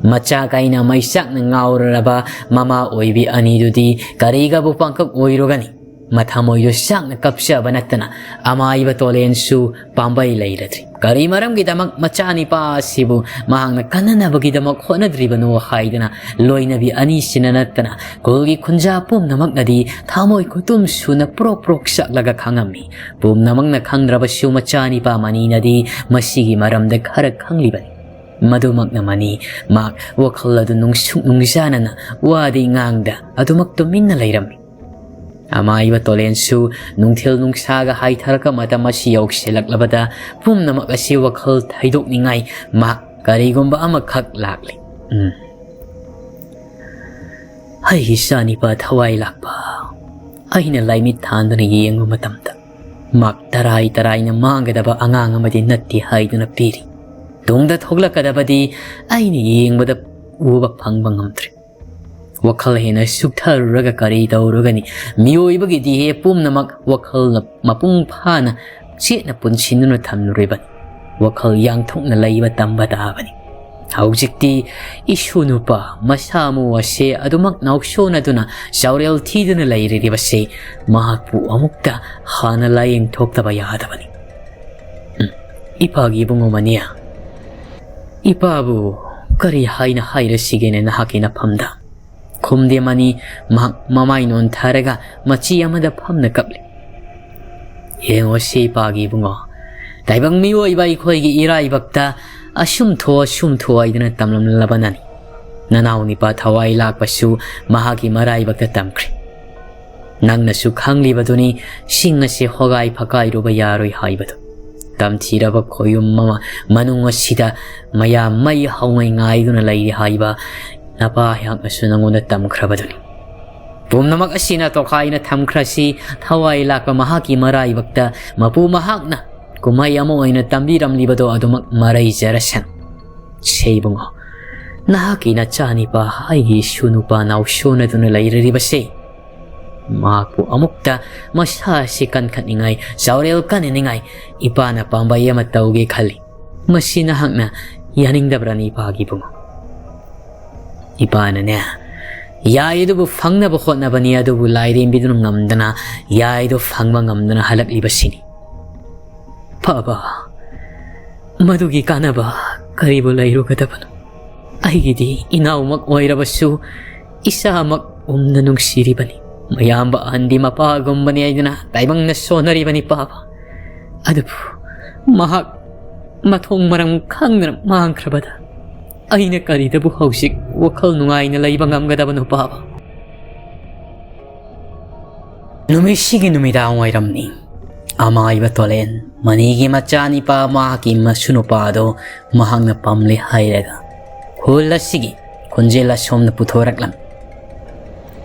ꯃꯆꯥ ꯀꯥꯏꯅ ꯃꯩꯆꯥꯛꯅ ꯉꯥꯎꯔꯔꯕ ꯃꯃꯥ ꯑꯣꯏꯕꯤ ꯑꯅꯤꯗꯨꯗꯤ ꯀꯔꯤꯒꯕꯨ ꯄꯥꯡꯀꯛ ꯑꯣꯏꯔꯨꯒꯅꯤ? ꯃꯊꯃꯣꯏꯗꯨ ꯆꯥꯛꯅ ꯀꯞꯆꯕ ꯅꯠꯇꯅ ꯑꯃꯥꯏꯕ ꯇꯣꯂꯦꯟꯁꯨ ꯄꯥꯝꯕꯩ ꯂꯩꯔꯗ꯭ꯔꯤ꯫ ꯀꯔꯤ ꯃꯔꯝꯒꯤꯗꯃꯛ ꯃꯆꯥꯅꯤꯄꯥ ꯑꯁꯤꯕꯨ ꯃꯍꯥꯛꯅ ꯀꯟꯅꯅꯕꯒꯤꯗꯃꯛ ꯍꯣꯠꯅꯗ꯭ꯔꯤꯕꯅꯣ ꯍꯥꯏꯗꯅ ꯂꯣꯏꯅꯕꯤ ꯑꯅꯤꯁꯤꯅ ꯅꯠꯇꯅ ꯈꯨꯜꯒꯤ ꯈꯨꯟꯖꯥ ꯄꯨꯝꯅꯃꯛꯅꯗꯤ ꯊꯃꯣꯏ ꯈꯨꯇꯨꯝ ꯁꯨꯅ ꯄ꯭ꯔꯣꯛ ꯄ꯭ꯔꯣꯛ ꯆꯥꯛꯂꯒ ꯈꯪꯉꯝꯃꯤ꯫ ꯄꯨꯝꯅꯃꯛꯅ ꯈꯪꯗ꯭ꯔꯕꯁꯨ ꯃꯆꯥꯅꯤꯄꯥ ꯃꯅꯤꯅꯗꯤ ꯃꯁꯤꯒꯤ ꯃꯔꯝꯗ ꯈꯔ ꯈꯪꯂꯤꯕꯅꯤ꯫ ꯃꯗꯨꯃꯛꯅ ꯃꯅꯤ ꯃꯍꯥꯛ ꯋꯥꯈꯜ ꯑꯗꯨ ꯅꯨꯡꯁꯨꯛ ꯅꯨꯡꯖꯥꯅꯅ ꯋꯥꯗꯤ ꯉꯥꯡꯗ ꯑꯗꯨꯃꯛ ꯇꯨꯃꯤꯟꯅ ꯂꯩꯔꯝꯃꯤ꯫ ꯑꯃꯥꯏꯕ ꯇꯣꯂꯦꯟꯁꯨ ꯅꯨꯡꯊꯤꯜ ꯅꯨꯡꯁꯥꯒ ꯍꯥꯏꯊꯔꯛꯄ ꯃꯇꯝ ꯑꯁꯤ ꯌꯧꯁꯤꯜꯂꯛꯂꯕꯗ ꯄꯨꯝꯅꯃꯛ ꯑꯁꯤ ꯋꯥꯈꯜ ꯊꯩꯗꯣꯛꯅꯤꯡꯉꯥꯏ ꯃꯍꯥꯛ ꯀꯔꯤꯒꯨꯝꯕ ꯑꯃꯈꯛ ꯂꯥꯛꯂꯤ꯫ ꯎꯝ꯫ ꯑꯩꯒꯤ ꯏꯆꯥꯅꯤꯄꯥ ꯊꯋꯥꯏ ꯂꯥꯛꯄ꯫ ꯑꯩꯅ ꯂꯥꯏꯃꯤꯠ ꯊꯥꯟꯗꯨꯅ ꯌꯦꯡꯕ ꯃꯇꯝꯗ ꯃꯍꯥꯛ ꯇꯔꯥꯏ ꯇꯔꯥꯏꯅ ꯃꯥꯡꯒꯗꯕ ꯑꯉꯥꯡ ꯑꯃꯗꯤ ꯅꯠꯇꯦ ꯍꯥꯏꯗꯨꯅ ꯄꯤꯔꯤ꯫ ꯇꯨꯡꯗ ꯊꯣꯛꯂꯛꯀꯗꯕꯗꯤ ꯑꯩꯅ ꯌꯦꯡꯕꯗ ꯎꯕ ꯐꯪꯕ ꯉꯝꯗ꯭ꯔꯦ꯫ ꯋꯥꯈꯜ ꯍꯦꯟꯅ ꯁꯨꯛꯊꯔꯨꯔꯒ ꯀꯔꯤ ꯇꯧꯔꯨꯒꯅꯤ? ꯃꯤꯑꯣꯏꯕꯒꯤ ꯗꯤꯍꯦ ꯄꯨꯝꯅꯃꯛ ꯋꯥꯈꯜꯅ ꯃꯄꯨꯡ ꯐꯥꯅ ꯆꯦꯠꯅ ꯄꯨꯟꯁꯤꯟꯗꯨꯅ ꯊꯝꯂꯨꯔꯤꯕꯅꯤ꯫ ꯋꯥꯈꯜ ꯌꯥꯡꯊꯣꯛꯅ ꯂꯩꯕ ꯇꯝꯕ ꯇꯥꯕꯅꯤ꯫ ꯍꯧꯖꯤꯛꯇꯤ ꯏꯁꯨ ꯅꯨꯄꯥ ꯃꯁꯥ ꯃꯎ ꯑꯁꯦ ꯑꯗꯨꯃꯛ ꯅꯥꯎꯁꯣꯟꯅꯗꯨꯅ ꯆꯥꯎꯔꯦꯜ ꯊꯤꯗꯨꯅ ꯂꯩꯔꯤꯕꯁꯦ ꯃꯍꯥꯛꯄꯨ ꯑꯃꯨꯛꯇ ꯍꯥꯟꯅ ꯂꯥꯌꯦꯡ ꯊꯣꯛꯇꯕ ꯌꯥꯗꯕꯅꯤ꯫ ꯎꯝ, ꯏꯄꯥꯒꯤ ꯏꯕꯨꯡꯉꯣ ꯃꯅꯤ, ꯏꯄꯥꯕꯨ ꯀꯔꯤ ꯍꯥꯏꯅ ꯍꯥꯏꯔꯁꯤꯒꯦꯅꯦ ꯅꯍꯥꯛꯀꯤ ꯅꯐꯝꯗ? ꯈꯨꯝꯗꯦ ꯃꯅꯤ, ꯃꯍꯥꯛ ꯃꯃꯥꯏ ꯅꯣꯟꯊꯔꯒ ꯃꯆꯤ ꯑꯃꯗ ꯐꯝꯅ ꯀꯞꯂꯤ꯫ ꯌꯦꯡꯉꯣ ꯁꯤ ꯏꯄꯥꯒꯤ ꯏꯕꯨꯡꯉꯣ, ꯇꯥꯏꯕꯪ ꯃꯤꯑꯣꯏꯕ ꯑꯩꯈꯣꯏꯒꯤ ꯏꯔꯥꯏꯕꯛꯇ ꯑꯁꯨꯝ ꯊꯣꯛ ꯑꯁꯨꯝ ꯊꯣꯛ ꯍꯥꯏꯗꯨꯅ ꯇꯝꯂꯝꯂꯕꯅꯅꯤ꯫ ꯅꯅꯥꯎ ꯅꯤꯄꯥ ꯊꯋꯥꯏ ꯂꯥꯛꯄꯁꯨ ꯃꯍꯥꯛꯀꯤ ꯃꯔꯥꯏꯕꯛꯇ ꯇꯝꯈ꯭ꯔꯦ꯫ ꯅꯪꯅꯁꯨ ꯈꯪꯂꯤꯕꯗꯨꯅꯤ, ꯁꯤꯡ ꯑꯁꯤ ꯍꯣꯒꯥꯏ ꯐꯀꯥꯏꯔꯨꯕ ꯌꯥꯔꯣꯏ ꯍꯥꯏꯕꯗꯨ꯫ ꯇꯝꯊꯤꯔꯕ ꯈꯣꯌꯨꯝ ꯑꯃ ꯃꯅꯨꯡ ꯑꯁꯤꯗ ꯃꯌꯥꯝ ꯃꯩ ꯍꯧꯉꯩ ꯉꯥꯏꯗꯨꯅ ꯂꯩꯔꯤ ꯍꯥꯏꯕ ꯅꯄꯥ ꯑꯩꯍꯥꯛꯅꯁꯨ ꯅꯉꯣꯟꯗ ꯇꯝꯈ꯭ꯔꯕꯗꯨꯅꯤ꯫ ꯄꯨꯝꯅꯃꯛ ꯑꯁꯤꯅ ꯇꯣꯈꯥꯏꯅ ꯊꯝꯈ꯭ꯔꯁꯤ, ꯊꯋꯥꯏ ꯂꯥꯛꯄ ꯃꯍꯥꯛꯀꯤ ꯃꯔꯥꯏꯕꯛꯇ ꯃꯄꯨ ꯃꯍꯥꯛꯅ ꯀꯨꯝꯍꯩ ꯑꯃ ꯑꯣꯏꯅ ꯇꯝꯕꯤꯔꯝꯂꯤꯕꯗꯣ ꯑꯗꯨꯃꯛ ꯃꯔꯩꯖꯔꯁꯅꯨ꯫ ꯁꯦ ꯏꯕꯨꯡꯉꯣ, ꯅꯍꯥꯛꯀꯤ ꯅꯆꯥꯅꯤꯄꯥ ꯍꯥꯏꯒꯤ ꯏꯁꯨ ꯅꯨꯄꯥ ꯅꯥꯎꯁꯣꯟꯅꯗꯨꯅ ꯂꯩꯔꯤꯕꯁꯦ, ꯃꯍꯥꯛꯄꯨ ꯑꯃꯨꯛꯇ ꯃꯁꯥ ꯑꯁꯤ ꯀꯟꯈꯠꯅꯤꯡꯉꯥꯏ, ꯆꯥꯎꯔꯦꯜ ꯀꯟꯅꯅꯤꯡꯉꯥꯏ ꯏꯄꯥꯅ ꯄꯥꯝꯕꯩ ꯑꯃ ꯇꯧꯒꯦ ꯈꯜꯂꯤ꯫ ꯃꯁꯤ ꯅꯍꯥꯛꯅ ꯌꯥꯅꯤꯡꯗꯕ꯭ꯔꯅꯤ ꯏꯄꯥꯒꯤ ꯏꯕꯨꯡꯉꯣ? ꯏꯄꯥꯅꯅꯦ, ꯌꯥꯏ ꯑꯗꯨꯕꯨ ꯐꯪꯅꯕ ꯍꯣꯠꯅꯕꯅꯤ, ꯑꯗꯨꯕꯨ ꯂꯥꯏꯔꯦꯝꯕꯤꯗꯨꯅ ꯉꯝꯗꯅ, ꯌꯥꯏꯗꯣ ꯐꯪꯕ ꯉꯝꯗꯅ ꯍꯜꯂꯛꯂꯤꯕꯁꯤꯅꯤ꯫ ꯄꯥꯕ, ꯃꯗꯨꯒꯤ ꯀꯥꯟꯅꯕ ꯀꯔꯤꯕꯨ ꯂꯩꯔꯨꯒꯗꯕꯅꯣ? ꯑꯩꯒꯤꯗꯤ ꯏꯅꯥꯎꯃꯛ ꯑꯣꯏꯔꯕꯁꯨ ꯏꯆꯥꯃꯛ ꯎꯝꯅ ꯅꯨꯡꯁꯤꯔꯤꯕꯅꯤ꯫ ꯃꯌꯥꯝꯕ ꯑꯍꯟꯗꯤ ꯃꯄꯥꯒꯨꯝꯕꯅꯤ ꯍꯥꯏꯗꯅ ꯇꯥꯏꯕꯪꯅ ꯁꯣꯟꯅꯔꯤꯕꯅꯤ ꯄꯥꯕ꯫ ꯑꯗꯨꯕꯨ ꯃꯍꯥꯛ ꯃꯊꯣꯡ ꯃꯔꯝ ꯈꯪꯗꯅ ꯃꯥꯡꯈ꯭ꯔꯕꯗ ꯑꯩꯅ ꯀꯔꯤꯗꯕꯨ ꯍꯧꯖꯤꯛ ꯋꯥꯈꯜ ꯅꯨꯡꯉꯥꯏꯅ ꯂꯩꯕ ꯉꯝꯒꯗꯕꯅꯣ ꯄꯥꯕ? ꯅꯨꯃꯤꯠꯁꯤꯒꯤ ꯅꯨꯃꯤꯗꯥꯡ ꯋꯥꯏꯔꯝꯅꯤ꯫ ꯑꯃꯥꯏꯕ ꯇꯣꯂꯦꯟ ꯃꯅꯤꯒꯤ ꯃꯆꯥꯅꯤꯄꯥ ꯃꯍꯥꯛꯀꯤ ꯃꯁꯨ ꯅꯨꯄꯥꯗꯣ ꯃꯍꯥꯛꯅ ꯄꯥꯝꯂꯦ ꯍꯥꯏꯔꯒ ꯈꯨꯜ ꯑꯁꯤꯒꯤ ꯈꯣꯟꯖꯦꯜ ꯑꯁꯣꯝꯗ ꯄꯨꯊꯣꯔꯛꯂꯝꯃꯤ꯫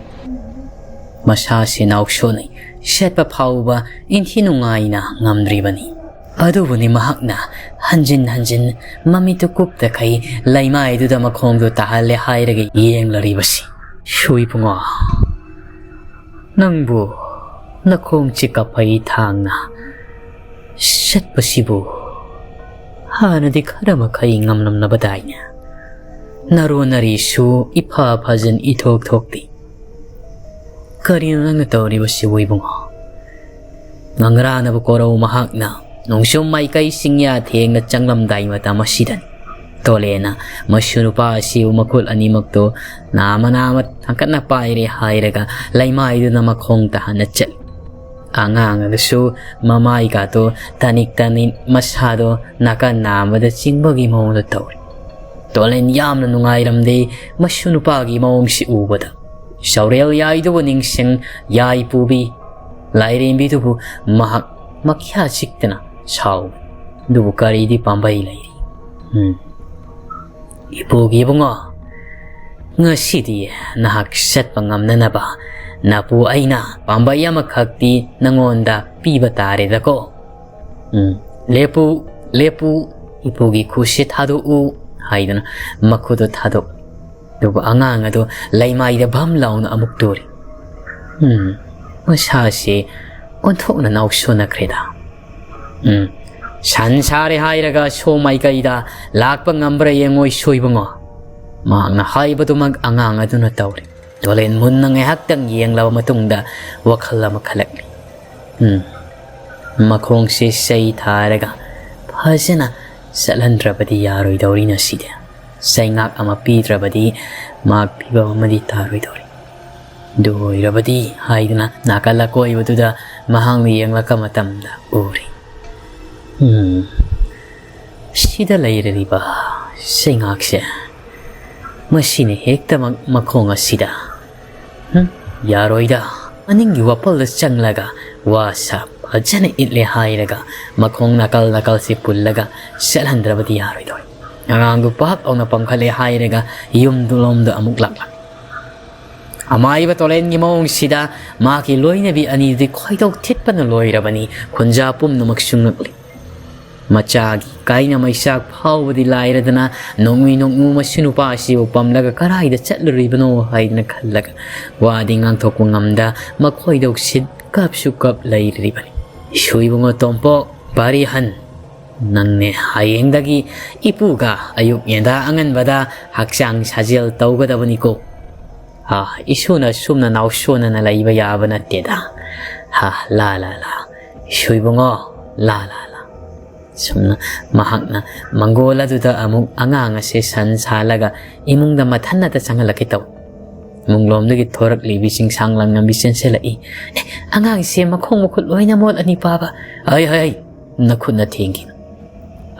ꯃꯁꯥꯁꯤ ꯅꯥꯎꯁꯣꯟꯅꯩ, ꯁꯦꯠꯄ ꯐꯥꯎꯕ ꯏꯟꯊꯤ ꯅꯨꯡꯉꯥꯏꯅ ꯉꯝꯗ꯭ꯔꯤꯕꯅꯤ꯫ ꯑꯗꯨꯕꯨꯅꯤ ꯃꯍꯥꯛꯅ ꯍꯟꯖꯤꯟ ꯍꯟꯖꯤꯟ ꯃꯃꯤꯠꯇꯨ ꯀꯨꯞꯇꯈꯩ ꯂꯩꯃꯥꯏꯗꯨꯗ ꯃꯈꯣꯡꯗꯨ ꯇꯥꯍꯜꯂꯦ ꯍꯥꯏꯔꯒ ꯌꯦꯡꯂꯔꯤꯕꯁꯤ꯫ ꯁꯣꯏꯕꯨꯡꯉꯣ, ꯅꯪꯕꯨ ꯅꯈꯣꯡ ꯆꯤꯛꯀ ꯐꯩ ꯊꯥꯡꯅ ꯆꯠꯄꯁꯤꯕꯨ ꯍꯥꯟꯅꯗꯤ ꯈꯔ ꯃꯈꯩ ꯉꯝꯂꯝꯂꯕꯗꯥꯏꯅꯦ? ꯅꯔꯣꯟ ꯅꯔꯤꯁꯨ ꯏꯐ ꯐꯖꯟ ꯏꯊꯣꯛ ꯊꯣꯛꯇꯦ꯫ ꯀꯔꯤꯅꯣ ꯅꯪꯅ ꯇꯧꯔꯤꯕꯁꯤꯕꯨ ꯏꯕꯨꯡꯉꯣ? ꯉꯪꯔꯥꯅꯕ ꯀꯣꯔꯧ ꯃꯍꯥꯛꯅ ꯅꯣꯡꯁꯨꯝ ꯃꯥꯏꯀꯩ ꯆꯤꯡꯌꯥ ꯊꯦꯡꯅ ꯆꯪꯂꯝꯗꯥꯏ ꯃꯇꯝ ꯑꯁꯤꯗꯅꯤ꯫ ꯇꯣꯂꯦꯅ ꯃꯁꯨ ꯅꯨꯄꯥ ꯑꯁꯤꯕꯨ ꯃꯈꯨꯠ ꯑꯅꯤꯃꯛꯇꯨ ꯅꯥꯝꯃ ꯅꯥꯝꯃ ꯊꯥꯡꯀꯠꯅ ꯄꯥꯏꯔꯦ ꯍꯥꯏꯔꯒ ꯂꯩꯃꯥꯏꯗꯨꯅ ꯃꯈꯣꯡ ꯇꯥꯍꯟꯅ ꯆꯠꯂꯤ꯫ ꯑꯉꯥꯡ ꯑꯗꯨꯁꯨ ꯃꯃꯥꯏꯒꯥꯗꯣ ꯇꯅꯤꯛ ꯇꯅꯤꯛ ꯃꯁꯥꯗꯣ ꯅꯥꯀꯟ ꯅꯥꯝꯃꯗ ꯆꯤꯡꯕꯒꯤ ꯃꯑꯣꯡꯗ ꯇꯧꯔꯤ꯫ ꯇꯣꯂꯦꯟ ꯌꯥꯝꯅ ꯅꯨꯡꯉꯥꯏꯔꯝꯗꯦ ꯃꯁꯨ ꯅꯨꯄꯥꯒꯤ ꯃꯑꯣꯡꯁꯤ ꯎꯕꯗ꯫ ꯆꯥꯎꯔꯦꯜ ꯌꯥꯏꯗꯨꯕꯨ ꯅꯤꯡꯁꯤꯡ ꯌꯥꯏ ꯄꯨꯕꯤ ꯂꯥꯏꯔꯦꯝꯕꯤꯗꯨꯕꯨ ꯃꯍꯥꯛ ꯃꯈ꯭ꯌꯥ ꯆꯤꯛꯇꯅ ꯁꯥꯎꯏ꯫ ꯑꯗꯨꯕꯨ ꯀꯔꯤꯗꯤ ꯄꯥꯝꯕꯩ ꯂꯩꯔꯤ? ꯎꯝ꯫ ꯏꯄꯨꯒꯤ ꯏꯕꯨꯡꯉꯣ, ꯉꯁꯤꯗꯤ ꯅꯍꯥꯛ ꯆꯠꯄ ꯉꯝꯅꯅꯕ ꯅꯄꯨ ꯑꯩꯅ ꯄꯥꯝꯕꯩ ꯑꯃꯈꯛꯇꯤ ꯅꯉꯣꯟꯗ ꯄꯤꯕ ꯇꯥꯔꯦꯗꯀꯣ꯫ ꯎꯝ, ꯂꯦꯞꯄꯨ, ꯂꯦꯞꯄꯨ, ꯏꯄꯨꯒꯤ ꯈꯨꯠꯁꯤ ꯊꯥꯗꯣꯛꯎ ꯍꯥꯏꯗꯨꯅ ꯃꯈꯨꯠꯇꯨ ꯊꯥꯗꯣꯛ꯫ ꯑꯗꯨꯕꯨ ꯑꯉꯥꯡ ꯑꯗꯨ ꯂꯩꯃꯥꯏꯗ ꯚꯝ ꯂꯥꯎꯅ ꯑꯃꯨꯛ ꯇꯨꯔꯤ꯫ ꯎꯝ, ꯃꯁꯥꯁꯦ ꯑꯣꯟꯊꯣꯛꯅ ꯅꯥꯎꯁꯣꯟꯅꯈ꯭ꯔꯦꯗ꯫ ꯎꯝ, ꯁꯟ ꯁꯥꯔꯦ ꯍꯥꯏꯔꯒ ꯁꯣꯝ ꯃꯥꯏꯀꯩꯗ ꯂꯥꯛꯄ ꯉꯝꯕ꯭ꯔꯥ ꯌꯦꯡꯉꯣꯏ ꯁꯣꯏꯕꯨꯡꯉꯣ꯫ ꯃꯍꯥꯛꯅ ꯍꯥꯏꯕꯗꯨꯃꯛ ꯑꯉꯥꯡ ꯑꯗꯨꯅ ꯇꯧꯔꯤ꯫ ꯇꯣꯂꯦꯟ ꯃꯨꯟꯅ ꯉꯥꯏꯍꯥꯛꯇꯪ ꯌꯦꯡꯂꯕ ꯃꯇꯨꯡꯗ ꯋꯥꯈꯜ ꯑꯃ ꯈꯜꯂꯛꯂꯤ꯫ ꯎꯝ, ꯃꯈꯣꯡꯁꯤ ꯆꯩ ꯊꯥꯔꯒ ꯐꯖꯅ ꯆꯠꯍꯟꯗ꯭ꯔꯕꯗꯤ ꯌꯥꯔꯣꯏꯗꯧꯔꯤ ꯉꯁꯤꯗꯤ꯫ ꯆꯩꯉꯥꯛ ꯑꯃ ꯄꯤꯗ꯭ꯔꯕꯗꯤ ꯃꯍꯥꯛ ꯐꯤꯕꯝ ꯑꯃꯗꯤ ꯇꯥꯔꯣꯏꯗꯧꯔꯤ꯫ ꯑꯗꯨ ꯑꯣꯏꯔꯕꯗꯤ ꯍꯥꯏꯗꯨꯅ ꯅꯥꯀꯜ ꯑꯀꯣꯏꯕꯗꯨꯗ ꯃꯍꯥꯛꯅ ꯌꯦꯡꯂꯛꯄ ꯃꯇꯝꯗ ꯎꯔꯤ꯫ ꯎꯝ, ꯁꯤꯗ ꯂꯩꯔꯤꯕ ꯆꯩꯉꯥꯛꯁꯦ, ꯃꯁꯤꯅ ꯍꯦꯛꯇꯃꯛ ꯃꯈꯣꯡ ꯑꯁꯤꯗ, ꯍꯨꯝ, ꯌꯥꯔꯣꯏꯗ, ꯃꯅꯤꯡꯒꯤ ꯋꯥꯄꯜꯗ ꯆꯪꯂꯒ ꯋꯥ ꯁꯥ ꯐꯖꯅ ꯏꯠꯂꯦ ꯍꯥꯏꯔꯒ ꯃꯈꯣꯡ ꯅꯥꯀꯜ ꯅꯥꯀꯜꯁꯤ ꯄꯨꯜꯂꯒ ꯆꯠꯍꯟꯗ꯭ꯔꯕꯗꯤ ꯌꯥꯔꯣꯏꯗꯧꯔꯤ꯫ ꯑꯉꯥꯡꯗꯨ ꯄꯥꯛ ꯂꯥꯎꯅ ꯄꯝꯈꯠꯂꯦ ꯍꯥꯏꯔꯒ ꯌꯨꯝꯗꯨ ꯂꯣꯝꯗ ꯑꯃꯨꯛ ꯂꯥꯛꯂꯛ꯫ ꯑꯃꯥꯏꯕ ꯇꯣꯂꯦꯟꯒꯤ ꯃꯑꯣꯡꯁꯤꯗ ꯃꯍꯥꯛꯀꯤ ꯂꯣꯏꯅꯕꯤ ꯑꯅꯤꯗꯨꯗꯤ ꯈꯣꯏꯗꯧ ꯊꯤꯠꯄꯅ ꯂꯣꯏꯔꯕꯅꯤ꯫ ꯈꯨꯟꯖꯥ ꯄꯨꯝꯅꯃꯛ ꯁꯨꯡꯉꯛꯂꯤ꯫ ꯃꯆꯥꯒꯤ ꯀꯥꯏꯅ ꯃꯩꯆꯥꯛ ꯐꯥꯎꯕꯗꯤ ꯂꯥꯏꯔꯗꯅ ꯅꯣꯡꯃꯤ ꯅꯣꯡꯃꯨ ꯃꯁꯤ ꯅꯨꯄꯥ ꯑꯁꯤꯕꯨ ꯄꯝꯂꯒ ꯀꯔꯥꯏꯗ ꯆꯠꯂꯨꯔꯤꯕꯅꯣ ꯍꯥꯏꯗꯅ ꯈꯜꯂꯒ ꯋꯥꯗꯤ ꯉꯥꯡꯊꯣꯛꯄ ꯉꯝꯗ ꯃꯈꯣꯏꯗꯧ ꯁꯤꯠ ꯀꯞꯁꯨ ꯀꯞ ꯂꯩꯔꯤꯕꯅꯤ꯫ ꯏꯁꯨ ꯏꯕꯨꯡꯉꯣ ꯇꯣꯝꯄꯣꯛ, ꯄꯥꯔꯤ ꯍꯟ꯫ ꯅꯪꯅꯦ ꯍꯌꯦꯡꯗꯒꯤ ꯏꯄꯨꯒ ꯑꯌꯨꯛ ꯉꯟꯇꯥ ꯑꯉꯟꯕꯗ ꯍꯛꯆꯥꯡ ꯁꯥꯖꯦꯜ ꯇꯧꯒꯗꯕꯅꯤꯀꯣ꯫ ꯍꯥ, ꯏꯁꯨꯅ ꯁꯨꯝꯅ ꯅꯥꯎꯁꯣꯟꯅꯅ ꯂꯩꯕ ꯌꯥꯕ ꯅꯠꯇꯦꯗ꯫ ꯍꯥ, ꯂꯥ, ꯂꯥ, ꯂꯥ꯫ ꯏꯁꯨ ꯏꯕꯨꯡꯉꯣ, ꯂꯥ, ꯂꯥ, ꯂꯥ꯫ ꯁꯨꯝꯅ ꯃꯍꯥꯛꯅ ꯃꯪꯒꯣꯜ ꯑꯗꯨꯗ ꯑꯃꯨꯛ ꯑꯉꯥꯡ ꯑꯁꯦ ꯁꯟ ꯁꯥꯜꯂꯒ ꯏꯃꯨꯡꯗ ꯃꯊꯟꯅꯇ ꯆꯪꯍꯜꯂꯛꯀꯦ ꯇꯧ꯫ ꯏꯃꯨꯡꯂꯣꯝꯗꯒꯤ ꯊꯣꯔꯛꯂꯤꯕꯤ ꯆꯤꯡꯁꯥꯡ ꯂꯥꯡꯉꯝꯕꯤ ꯆꯦꯟꯁꯤꯜꯂꯛꯏ꯫ "ꯑꯦ, ꯑꯉꯥꯡꯁꯦ ꯃꯈꯣꯡ ꯃꯈꯨꯠ ꯂꯣꯏꯅ ꯃꯣꯠꯂꯅꯤ ꯄꯥꯕ꯫ ꯍꯩ, ꯍꯩ, ꯍꯩ, ꯅꯈꯨꯠꯅ ꯊꯦꯡꯈꯤꯅꯨ꯫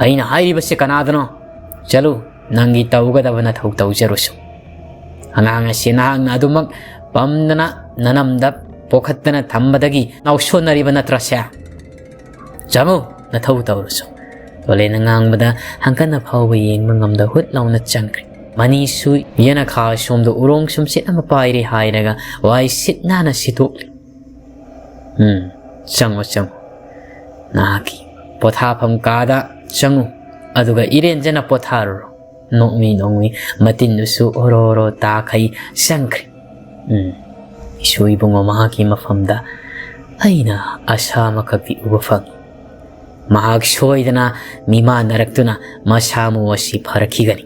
ꯑꯩꯅ ꯍꯥꯏꯔꯤꯕꯁꯦ ꯀꯅꯥꯗꯅꯣ? ꯆꯠꯂꯨ, ꯅꯪꯒꯤ ꯇꯧꯒꯗꯕ ꯅꯊꯧ ꯇꯧꯖꯔꯨꯁꯨ꯫ ꯑꯉꯥꯡ ꯑꯁꯤ ꯅꯍꯥꯛꯅ ꯑꯗꯨꯃꯛ ꯄꯝꯗꯅ ꯅꯅꯝꯗ ꯄꯣꯈꯠꯇꯅ ꯊꯝꯕꯗꯒꯤ ꯉꯥꯎꯁꯣꯟꯅꯔꯤꯕ ꯅꯠꯇ꯭ꯔꯁꯦ? ꯆꯪꯉꯨ, ꯅꯊꯧ ꯇꯧꯔꯨꯁꯨ꯫" ꯇꯣꯂꯦꯟꯅ ꯉꯥꯡꯕꯗ ꯍꯪꯀꯠꯅ ꯐꯥꯎꯕ ꯌꯦꯡꯕ ꯉꯝꯗ ꯍꯨꯠ ꯂꯥꯎꯅ ꯆꯪꯈ꯭ꯔꯦ꯫ ꯃꯅꯤꯁꯨ ꯌꯦꯅꯈꯥ ꯁꯣꯝꯗ ꯎꯔꯣꯡ ꯁꯨꯝꯆꯤꯠ ꯑꯃ ꯄꯥꯏꯔꯦ ꯍꯥꯏꯔꯒ ꯋꯥꯏ ꯁꯤꯠ ꯅꯥꯟꯅ ꯁꯤꯠꯇꯣꯛꯂꯤ꯫ "ꯎꯝ, ꯆꯪꯉꯨ, ꯆꯪꯉꯨ꯫ ꯅꯍꯥꯛꯀꯤ ꯄꯣꯊꯥꯐꯝ ꯀꯥꯗ ꯆꯪꯉꯨ꯫ ꯑꯗꯨꯒ ꯏꯔꯦꯟꯖꯅ ꯄꯣꯊꯥꯔꯨꯔꯣ꯫" ꯅꯣꯡꯃꯤ ꯅꯣꯡꯃꯤ ꯃꯇꯤꯟꯗꯨꯁꯨ ꯑꯣꯔꯣ ꯑꯣꯔꯣ ꯇꯥꯈꯩ ꯆꯪꯈ꯭ꯔꯦ꯫ ꯎꯝ, ꯏꯁꯨ ꯏꯕꯨꯡꯉꯣ ꯃꯍꯥꯛꯀꯤ ꯃꯐꯝꯗ ꯑꯩꯅ ꯑꯁꯥ ꯑꯃꯈꯛꯇꯤ ꯎꯕ ꯐꯪꯏ꯫ ꯃꯍꯥꯛ ꯁꯣꯏꯗꯅ ꯃꯤꯃꯥꯟꯅꯔꯛꯇꯨꯅ ꯃꯁꯥ ꯃꯎ ꯑꯁꯤ ꯐꯔꯛꯈꯤꯒꯅꯤ꯫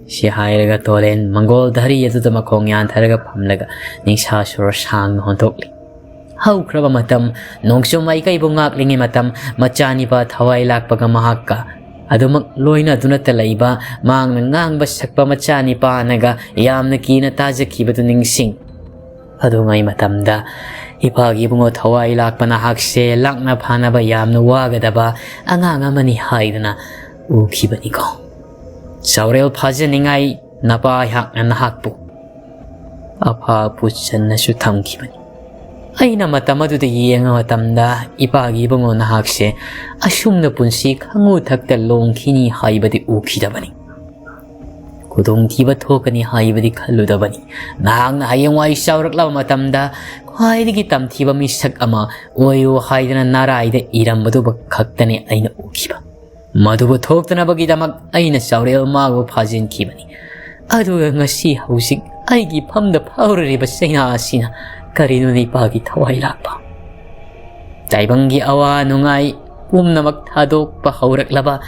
ꯁꯤ ꯍꯥꯏꯔꯒ ꯇꯣꯂꯦꯟ ꯃꯪꯒꯣꯜ ꯙꯔꯤ ꯑꯗꯨꯗ ꯃꯈꯣꯡ ꯌꯥꯟꯊꯔꯒ ꯐꯝꯂꯒ ꯅꯤꯡꯁꯥ ꯁꯣꯔ ꯁꯥꯡꯅ ꯍꯣꯟꯊꯣꯛꯂꯤ꯫ ꯍꯧꯈ꯭ꯔꯕ ꯃꯇꯝ, ꯅꯣꯡꯆꯨꯞ ꯃꯥꯏꯀꯩꯕꯨ ꯉꯥꯛꯂꯤꯉꯩ ꯃꯇꯝ, ꯃꯆꯥꯅꯤꯄꯥ ꯊꯋꯥꯏ ꯂꯥꯛꯄꯒ ꯃꯍꯥꯛꯀ ꯑꯗꯨꯃꯛ ꯂꯣꯏꯅꯗꯨꯅꯇ ꯂꯩꯕ, ꯃꯍꯥꯛꯅ ꯉꯥꯡꯕ ꯁꯛꯄ ꯃꯆꯥꯅꯤꯄꯥꯅꯒ ꯌꯥꯝꯅ ꯀꯤꯅ ꯇꯥꯖꯈꯤꯕꯗꯨ ꯅꯤꯡꯁꯤꯡ꯫ ꯑꯗꯨꯉꯩ ꯃꯇꯝꯗ ꯏꯄꯥꯒꯤ ꯏꯕꯨꯡꯉꯣ ꯊꯋꯥꯏ ꯂꯥꯛꯄ ꯅꯍꯥꯛꯁꯦ ꯂꯥꯛꯅ ꯐꯥꯅꯕ ꯌꯥꯝꯅ ꯋꯥꯒꯗꯕ ꯑꯉꯥꯡ ꯑꯃꯅꯤ ꯍꯥꯏꯗꯨꯅ ꯎꯈꯤꯕꯅꯤꯀꯣ꯫ ꯆꯥꯎꯔꯦꯜ ꯐꯥꯖꯅꯤꯡꯉꯥꯏ ꯅꯄꯥ ꯑꯩꯍꯥꯛꯅ ꯅꯍꯥꯛꯄꯨ ꯑꯐꯥ ꯄꯨꯆꯟꯅꯁꯨ ꯊꯝꯈꯤꯕꯅꯤ꯫ ꯑꯩꯅ ꯃꯇꯝ ꯑꯗꯨꯗ ꯌꯦꯡꯕ ꯃꯇꯝꯗ ꯏꯄꯥꯒꯤ ꯏꯕꯨꯡꯉꯣ ꯅꯍꯥꯛꯁꯦ ꯑꯁꯨꯝꯅ ꯄꯨꯟꯁꯤ ꯈꯪꯉꯨ ꯊꯛꯇ ꯂꯣꯡꯈꯤꯅꯤ ꯍꯥꯏꯕꯗꯤ ꯎꯈꯤꯗꯕꯅꯤ꯫ ꯈꯨꯗꯣꯡꯊꯤꯕ ꯊꯣꯛꯀꯅꯤ ꯍꯥꯏꯕꯗꯤ ꯈꯜꯂꯨꯗꯕꯅꯤ꯫ ꯅꯍꯥꯛꯅ ꯍꯌꯦꯡꯋꯥꯏ ꯆꯥꯎꯔꯛꯂꯕ ꯃꯇꯝꯗ ꯈ꯭ꯋꯥꯏꯗꯒꯤ ꯇꯝꯊꯤꯕ ꯃꯤꯁꯛ ꯑꯃ ꯑꯣꯏꯌꯨ ꯍꯥꯏꯗꯅ ꯅꯥꯔꯥꯏꯗ ꯏꯔꯝꯕꯗꯨꯕꯨ ꯈꯛꯇꯅꯤ ꯑꯩꯅ ꯎꯈꯤꯕ꯫ ꯃꯗꯨꯕꯨ ꯊꯣꯛꯇꯅꯕꯒꯤꯗꯃꯛ ꯑꯩꯅ ꯆꯥꯎꯔꯦꯜ ꯃꯥꯕꯨ ꯐꯥꯖꯤꯟꯈꯤꯕꯅꯤ꯫ ꯑꯗꯨꯒ ꯉꯁꯤ ꯍꯧꯖꯤꯛ ꯑꯩꯒꯤ ꯐꯝꯗ ꯐꯥꯎꯔꯤꯕ ꯆꯩꯅꯥ ꯑꯁꯤꯅ ꯀꯔꯤꯅꯣ ꯏꯄꯥꯒꯤ ꯊꯋꯥꯏ ꯂꯥꯛꯄ? ꯇꯥꯏꯕꯪꯒꯤ ꯑꯋꯥ ꯅꯨꯡꯉꯥꯏ ꯄꯨꯝꯅꯃꯛ ꯊꯥꯗꯣꯛꯄ ꯍꯧꯔꯛꯂꯕ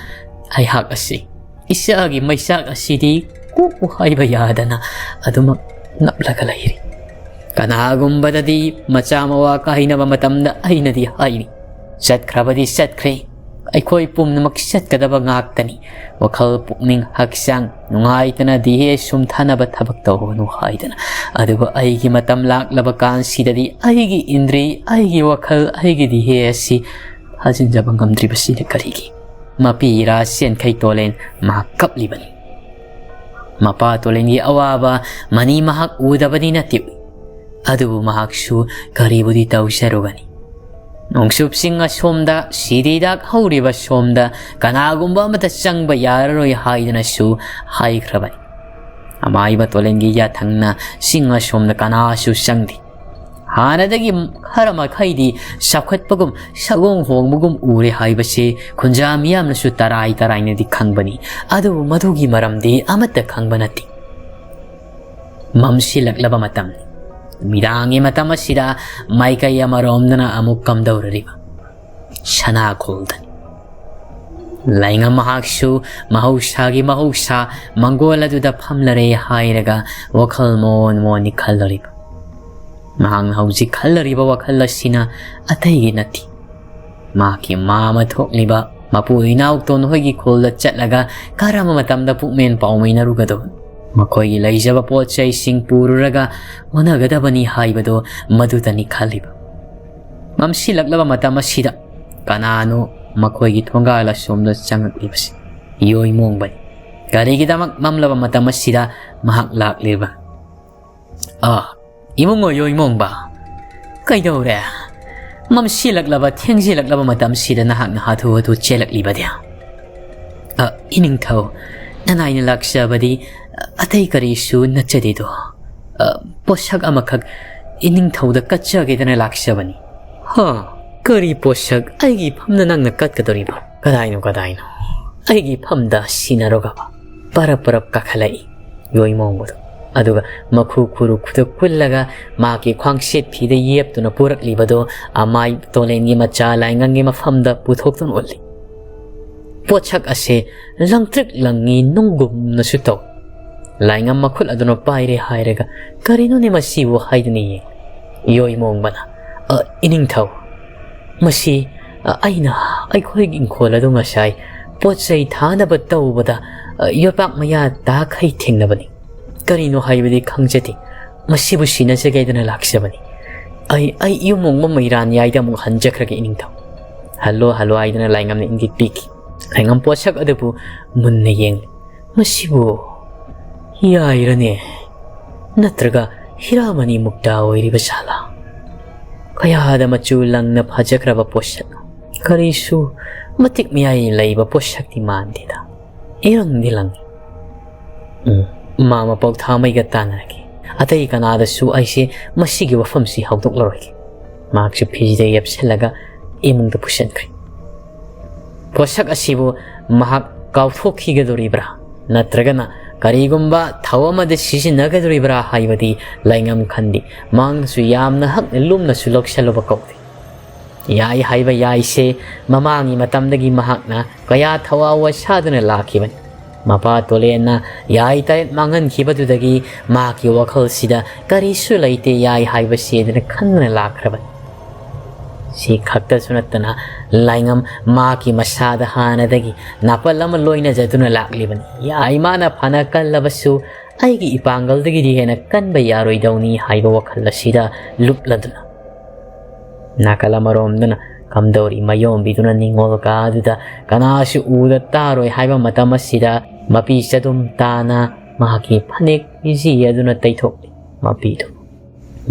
ꯑꯩꯍꯥꯛ ꯑꯁꯤ, ꯏꯆꯥꯒꯤ ꯃꯩꯆꯥꯛ ꯑꯁꯤꯗꯤ ꯀꯣꯛꯎ ꯍꯥꯏꯕ ꯌꯥꯗꯅ ꯑꯗꯨꯃꯛ ꯅꯞꯂꯒ ꯂꯩꯔꯤ꯫ ꯀꯅꯥꯒꯨꯝꯕꯗꯗꯤ ꯃꯆꯥ ꯃꯋꯥ ꯀꯥꯏꯅꯕ ꯃꯇꯝꯗ ꯑꯩꯅꯗꯤ ꯍꯥꯏꯔꯤ, ꯆꯠꯈ꯭ꯔꯕꯗꯤ ꯆꯠꯈ꯭ꯔꯦ, ꯑꯩꯈꯣꯏ ꯄꯨꯝꯅꯃꯛ ꯆꯠꯀꯗꯕ ꯉꯥꯛꯇꯅꯤ꯫ ꯋꯥꯈꯜ, ꯄꯨꯛꯅꯤꯡ, ꯍꯛꯆꯥꯡ ꯅꯨꯡꯉꯥꯏꯇꯅ ꯗꯤꯍꯦ ꯁꯨꯝꯊꯅꯕ ꯊꯕꯛ ꯇꯧꯒꯅꯨ ꯍꯥꯏꯗꯅ꯫ ꯑꯗꯨꯕꯨ ꯑꯩꯒꯤ ꯃꯇꯝ ꯂꯥꯛꯂꯕ ꯀꯥꯟꯁꯤꯗꯗꯤ ꯑꯩꯒꯤ ꯏꯟꯗ꯭ꯔꯤ, ꯑꯩꯒꯤ ꯋꯥꯈꯜ, ꯑꯩꯒꯤ ꯗꯤꯍꯦ ꯑꯁꯤ ꯐꯥꯖꯤꯟꯖꯕ ꯉꯝꯗ꯭ꯔꯤꯕꯁꯤꯅ ꯀꯔꯤꯒꯤ? ꯃꯄꯤ ꯏꯔꯥ ꯆꯦꯟꯈꯩ ꯇꯣꯂꯦꯟ ꯃꯍꯥꯛ ꯀꯞꯂꯤꯕꯅꯤ꯫ ꯃꯄꯥ ꯇꯣꯂꯦꯟꯒꯤ ꯑꯋꯥꯕ ꯃꯅꯤ ꯃꯍꯥꯛ ꯎꯗꯕꯗꯤ ꯅꯠꯇꯦ, ꯑꯗꯨꯕꯨ ꯃꯍꯥꯛꯁꯨ ꯀꯔꯤꯕꯨꯗꯤ ꯇꯧꯖꯔꯨꯒꯅꯤ? ꯅꯣꯡꯆꯨꯞ ꯆꯤꯡ ꯑꯁꯣꯝꯗ, ꯁꯤꯗꯤꯗꯥꯛ ꯍꯧꯔꯤꯕ ꯁꯣꯝꯗ ꯀꯅꯥꯒꯨꯝꯕ ꯑꯃꯠꯇ ꯆꯪꯕ ꯌꯥꯔꯔꯣꯏ ꯍꯥꯏꯗꯨꯅꯁꯨ ꯍꯥꯏꯈ꯭ꯔꯕꯅꯤ꯫ ꯑꯃꯥꯏꯕ ꯇꯣꯂꯦꯟꯒꯤ ꯌꯥꯊꯪꯅ ꯆꯤꯡ ꯑꯁꯣꯝꯗ ꯀꯅꯥꯁꯨ ꯆꯪꯗꯦ꯫ ꯍꯥꯟꯅꯗꯒꯤ ꯈꯔ ꯃꯈꯩꯗꯤ ꯆꯥꯎꯈꯠꯄꯒꯨꯝ ꯁꯒꯣꯡ ꯍꯣꯡꯕꯒꯨꯝ ꯎꯔꯦ ꯍꯥꯏꯕꯁꯤ ꯈꯨꯟꯖꯥ ꯃꯤꯌꯥꯝꯅꯁꯨ ꯇꯔꯥꯏ ꯇꯔꯥꯏꯅꯗꯤ ꯈꯪꯕꯅꯤ, ꯑꯗꯨꯕꯨ ꯃꯗꯨꯒꯤ ꯃꯔꯝꯗꯤ ꯑꯃꯠꯇ ꯈꯪꯕ ꯅꯠꯇꯦ꯫ ꯃꯝꯁꯤꯜꯂꯛꯂꯕ ꯃꯇꯝ, ꯅꯨꯃꯤꯗꯥꯡꯒꯤ ꯃꯇꯝ ꯑꯁꯤꯗ ꯃꯥꯏꯀꯩ ꯑꯃꯔꯣꯝꯗꯅ ꯑꯃꯨꯛ ꯀꯝꯗꯧꯔꯔꯤꯕ ꯁꯅꯥꯈꯣꯜꯗꯅꯤ꯫ ꯂꯥꯏꯉꯝ ꯃꯍꯥꯛꯁꯨ ꯃꯍꯧꯁꯥꯒꯤ ꯃꯍꯧꯁꯥ ꯃꯪꯒꯣꯜ ꯑꯗꯨꯗ ꯐꯝꯂꯔꯦ ꯍꯥꯏꯔꯒ ꯋꯥꯈꯜ ꯃꯣꯟ ꯃꯣꯟꯅꯤ ꯈꯜꯂꯔꯤꯕ꯫ ꯃꯍꯥꯛꯅ ꯍꯧꯖꯤꯛ ꯈꯜꯂꯔꯤꯕ ꯋꯥꯈꯜ ꯑꯁꯤꯅ ꯑꯇꯩꯒꯤ ꯅꯠꯇꯦ꯫ ꯃꯍꯥꯛꯀꯤ ꯃꯥ ꯑꯃ ꯊꯣꯛꯂꯤꯕ ꯃꯄꯨ ꯏꯅꯥꯎꯇꯣꯟ ꯍꯣꯏꯒꯤ ꯈꯨꯜꯗ ꯆꯠꯂꯒ ꯀꯔꯝꯕ ꯃꯇꯝꯗ ꯄꯨꯛꯃꯦꯟ ꯄꯥꯎꯃꯤꯟꯅꯔꯨꯒꯗꯕꯅꯣ? ꯃꯈꯣꯏꯒꯤ ꯂꯩꯖꯕ ꯄꯣꯠ ꯆꯩꯁꯤꯡ ꯄꯨꯔꯨꯔꯒ ꯑꯣꯟꯅꯒꯗꯕꯅꯤ ꯍꯥꯏꯕꯗꯨ ꯃꯗꯨꯗꯅꯤ ꯈꯜꯂꯤꯕ꯫ ꯃꯝꯁꯤꯜꯂꯛꯂꯕ ꯃꯇꯝ ꯑꯁꯤꯗ ꯀꯅꯥꯅꯣ ꯃꯈꯣꯏꯒꯤ ꯊꯣꯡꯒꯥꯜ ꯑꯁꯣꯝꯗ ꯆꯪꯉꯛꯂꯤꯕꯁꯤ? ꯌꯣꯏꯃꯣꯡꯕꯅꯤ꯫ ꯀꯔꯤꯒꯤꯗꯃꯛ ꯃꯝꯂꯕ ꯃꯇꯝ ꯑꯁꯤꯗ ꯃꯍꯥꯛ ꯂꯥꯛꯂꯤꯕ? "ꯑꯥ, ꯏꯕꯨꯡꯉꯣ ꯌꯣꯏꯃꯣꯡꯕ, ꯀꯩꯗꯧꯔꯦ? ꯃꯝꯁꯤꯜꯂꯛꯂꯕ, ꯊꯦꯡꯖꯤꯜꯂꯛꯂꯕ ꯃꯇꯝꯁꯤꯗ ꯅꯍꯥꯛꯅ ꯍꯥꯊꯨ ꯍꯥꯊꯨ ꯆꯦꯜꯂꯛꯂꯤꯕꯗꯤ?" "ꯑ, ꯏꯅꯤꯡꯊꯧ, ꯅꯅꯥꯏꯅ ꯂꯥꯛꯆꯕꯗꯤ ꯑꯇꯩ ꯀꯔꯤꯁꯨ ꯅꯠꯆꯗꯦꯗꯣ꯫ ꯑ, ꯄꯣꯠꯁꯛ ꯑꯃꯈꯛ ꯏꯅꯤꯡꯊꯧꯗ ꯀꯠꯆꯒꯦꯗꯅ ꯂꯥꯛꯆꯕꯅꯤ꯫" "ꯍꯥ? ꯀꯔꯤ ꯄꯣꯠꯁꯛ ꯑꯩꯒꯤ ꯐꯝꯗ ꯅꯪꯅ ꯀꯠꯀꯗꯧꯔꯤꯕ? ꯀꯗꯥꯏꯅꯣ, ꯀꯗꯥꯏꯅꯣ?" ꯑꯩꯒꯤ ꯐꯝꯗ ꯁꯤꯟꯅꯔꯨꯒꯕ꯫ ꯄꯔꯞ ꯄꯔꯞ ꯀꯥꯈꯠꯂꯛꯏ ꯌꯣꯏꯃꯣꯡꯕꯗꯣ꯫ ꯑꯗꯨꯒ ꯃꯈꯨ ꯈꯨꯔꯨ ꯈꯨꯗ ꯀꯨꯜꯂꯒ ꯃꯍꯥꯛꯀꯤ ꯈ꯭ꯋꯥꯡꯁꯦꯠ ꯐꯤꯗ ꯌꯦꯞꯇꯨꯅ ꯄꯨꯔꯛꯂꯤꯕꯗꯣ ꯑꯃꯥꯏ ꯇꯣꯂꯦꯟꯒꯤ ꯃꯆꯥ ꯂꯥꯏꯉꯝꯒꯤ ꯃꯐꯝꯗ ꯄꯨꯊꯣꯛꯇꯨꯅ ꯎꯠꯂꯤ꯫ ꯄꯣꯠꯁꯛ ꯑꯁꯦ ꯂꯪꯇ꯭ꯔꯤꯛ ꯂꯪꯉꯤ, ꯅꯨꯡꯒꯨꯝꯅꯁꯨ ꯇꯧ꯫ ꯂꯥꯏꯉꯝ ꯃꯈꯨꯠ ꯑꯗꯨꯅ ꯄꯥꯏꯔꯦ ꯍꯥꯏꯔꯒ, "ꯀꯔꯤꯅꯣꯅꯦ ꯃꯁꯤꯕꯨ?" ꯍꯥꯏꯗꯨꯅ ꯌꯦꯡꯂꯤ꯫ ꯌꯣꯏꯃꯣꯡꯕꯅ, "ꯑ, ꯏꯅꯤꯡꯊꯧ, ꯃꯁꯤ, ꯑ, ꯑꯩꯅ ꯑꯩꯈꯣꯏꯒꯤ ꯏꯪꯈꯣꯜ ꯑꯗꯨ ꯉꯁꯥꯏ ꯄꯣꯠ ꯆꯩ ꯊꯥꯅꯕ ꯇꯧꯕꯗ, ꯑ, ꯌꯣꯠꯄꯥꯛ ꯃꯌꯥ ꯇꯥꯈꯩ ꯊꯦꯡꯅꯕꯅꯤ꯫ ꯀꯔꯤꯅꯣ ꯍꯥꯏꯕꯗꯤ ꯈꯪꯖꯗꯦ꯫ ꯃꯁꯤꯕꯨ ꯁꯤꯟꯅꯖꯒꯦꯗꯅ ꯂꯥꯛꯆꯕꯅꯤ꯫ ꯑꯩ, ꯑꯩ ꯌꯨꯝ ꯃꯣꯡꯕ ꯃꯩꯔꯥꯟ ꯌꯥꯏꯗ ꯑꯃꯨꯛ ꯍꯟꯖꯈ꯭ꯔꯒꯦ ꯏꯅꯤꯡꯊꯧ꯫" "ꯍꯜꯂꯣ, ꯍꯜꯂꯣ" ꯍꯥꯏꯗꯨꯅ ꯂꯥꯏꯉꯝꯅ ꯏꯪꯒꯤꯠ ꯄꯤꯈꯤ꯫ ꯂꯥꯏꯉꯝ ꯄꯣꯠꯁꯛ ꯑꯗꯨꯕꯨ ꯃꯨꯟꯅ ꯌꯦꯡꯂꯤ꯫ "ꯃꯁꯤꯕꯨ ꯌꯥꯏꯔꯅꯦ? ꯅꯠꯇ꯭ꯔꯒ ꯍꯤꯔꯥꯃꯅꯤ ꯃꯨꯛꯇ ꯑꯣꯏꯔꯤꯕ ꯖꯥꯠꯂꯥ? ꯀꯌꯥꯗ ꯃꯆꯨ ꯂꯪꯅ ꯐꯖꯈ꯭ꯔꯕ ꯄꯣꯠꯁꯛ, ꯀꯔꯤꯁꯨ ꯃꯇꯤꯛ ꯃꯌꯥꯏ ꯂꯩꯕ ꯄꯣꯠꯁꯛꯇꯤ ꯃꯥꯟꯗꯦꯗ꯫ ꯏꯔꯪꯗꯤ ꯂꯪꯉꯤ꯫ ꯎꯝ, ꯃꯥ ꯃꯄꯧ ꯊꯥꯃꯩꯒ ꯇꯥꯟꯅꯔꯒꯦ꯫ ꯑꯇꯩ ꯀꯅꯥꯗꯁꯨ ꯑꯩꯁꯦ ꯃꯁꯤꯒꯤ ꯋꯥꯐꯝꯁꯤ ꯍꯧꯗꯣꯛꯂꯔꯣꯏꯒꯦ꯫" ꯃꯍꯥꯛꯁꯨ ꯐꯤꯁꯤꯗ ꯌꯦꯞꯁꯤꯜꯂꯒ ꯏꯃꯨꯡꯗ ꯄꯨꯁꯤꯟꯈ꯭ꯔꯦ꯫ ꯄꯣꯠꯁꯛ ꯑꯁꯤꯕꯨ ꯃꯍꯥꯛ ꯀꯥꯎꯊꯣꯛꯈꯤꯒꯗꯧꯔꯤꯕ꯭ꯔꯥ, ꯅꯠꯇ꯭ꯔꯒꯅ ꯀꯔꯤꯒꯨꯝꯕ ꯊꯧ ꯑꯃꯗ ꯁꯤꯖꯤꯟꯅꯒꯗꯧꯔꯤꯕ꯭ꯔꯥ ꯍꯥꯏꯕꯗꯤ ꯂꯥꯏꯉꯝ ꯈꯟꯗꯦ꯫ ꯃꯍꯥꯛꯅꯁꯨ ꯌꯥꯝꯅ ꯍꯛꯅ ꯂꯨꯝꯅꯁꯨ ꯂꯧꯁꯤꯜꯂꯨꯕ ꯀꯧꯗꯦ꯫ ꯌꯥꯏ ꯍꯥꯏꯕ ꯌꯥꯏꯁꯦ ꯃꯃꯥꯡꯒꯤ ꯃꯇꯝꯗꯒꯤ ꯃꯍꯥꯛꯅ ꯀꯌꯥ ꯊꯋꯥ ꯋꯥꯁꯥꯗꯨꯅ ꯂꯥꯛꯈꯤꯕꯅꯤ꯫ ꯃꯄꯥ ꯇꯣꯂꯦꯟꯅ ꯌꯥꯏ ꯇꯔꯦꯠ ꯃꯥꯡꯍꯟꯈꯤꯕꯗꯨꯗꯒꯤ ꯃꯍꯥꯛꯀꯤ ꯋꯥꯈꯜꯁꯤꯗ ꯀꯔꯤꯁꯨ ꯂꯩꯇꯦ ꯌꯥꯏ ꯍꯥꯏꯕꯁꯤ ꯑꯗꯨꯅ ꯈꯟꯗꯨꯅ ꯂꯥꯛꯈ꯭ꯔꯕꯅꯤ꯫ ꯁꯤ ꯈꯛꯇꯁꯨ ꯅꯠꯇꯅ ꯂꯥꯏꯉꯝ ꯃꯍꯥꯛꯀꯤ ꯃꯁꯥꯗ ꯍꯥꯟꯅꯗꯒꯤ ꯅꯥꯄꯜ ꯑꯃ ꯂꯣꯏꯅꯖꯗꯨꯅ ꯂꯥꯛꯂꯤꯕꯅꯤ꯫ ꯌꯥꯏ ꯃꯥꯅ ꯐꯅ ꯀꯜꯂꯕꯁꯨ ꯑꯩꯒꯤ ꯏꯄꯥꯡꯒꯜꯗꯒꯤꯗꯤ ꯍꯦꯟꯅ ꯀꯟꯕ ꯌꯥꯔꯣꯏꯗꯧꯅꯤ ꯍꯥꯏꯕ ꯋꯥꯈꯜ ꯑꯁꯤꯗ ꯂꯨꯞꯂꯗꯨꯅ꯫ ꯅꯥꯀꯜ ꯑꯃꯔꯣꯝꯗꯅ ꯀꯝꯗꯧꯔꯤ ꯃꯌꯣꯝꯕꯤꯗꯨꯅ ꯅꯤꯡꯉꯣꯜ ꯀꯥꯗꯨꯗ ꯀꯅꯥꯁꯨ ꯎꯗ ꯇꯥꯔꯣꯏ ꯍꯥꯏꯕ ꯃꯇꯝ ꯑꯁꯤꯗ ꯃꯄꯤ ꯆꯗꯨꯝ ꯇꯥꯅ ꯃꯍꯥꯛꯀꯤ ꯐꯅꯦꯛ ꯐꯤꯖꯤ ꯑꯗꯨꯅ ꯇꯩꯊꯣꯛꯂꯤ꯫ ꯃꯄꯤꯗꯨ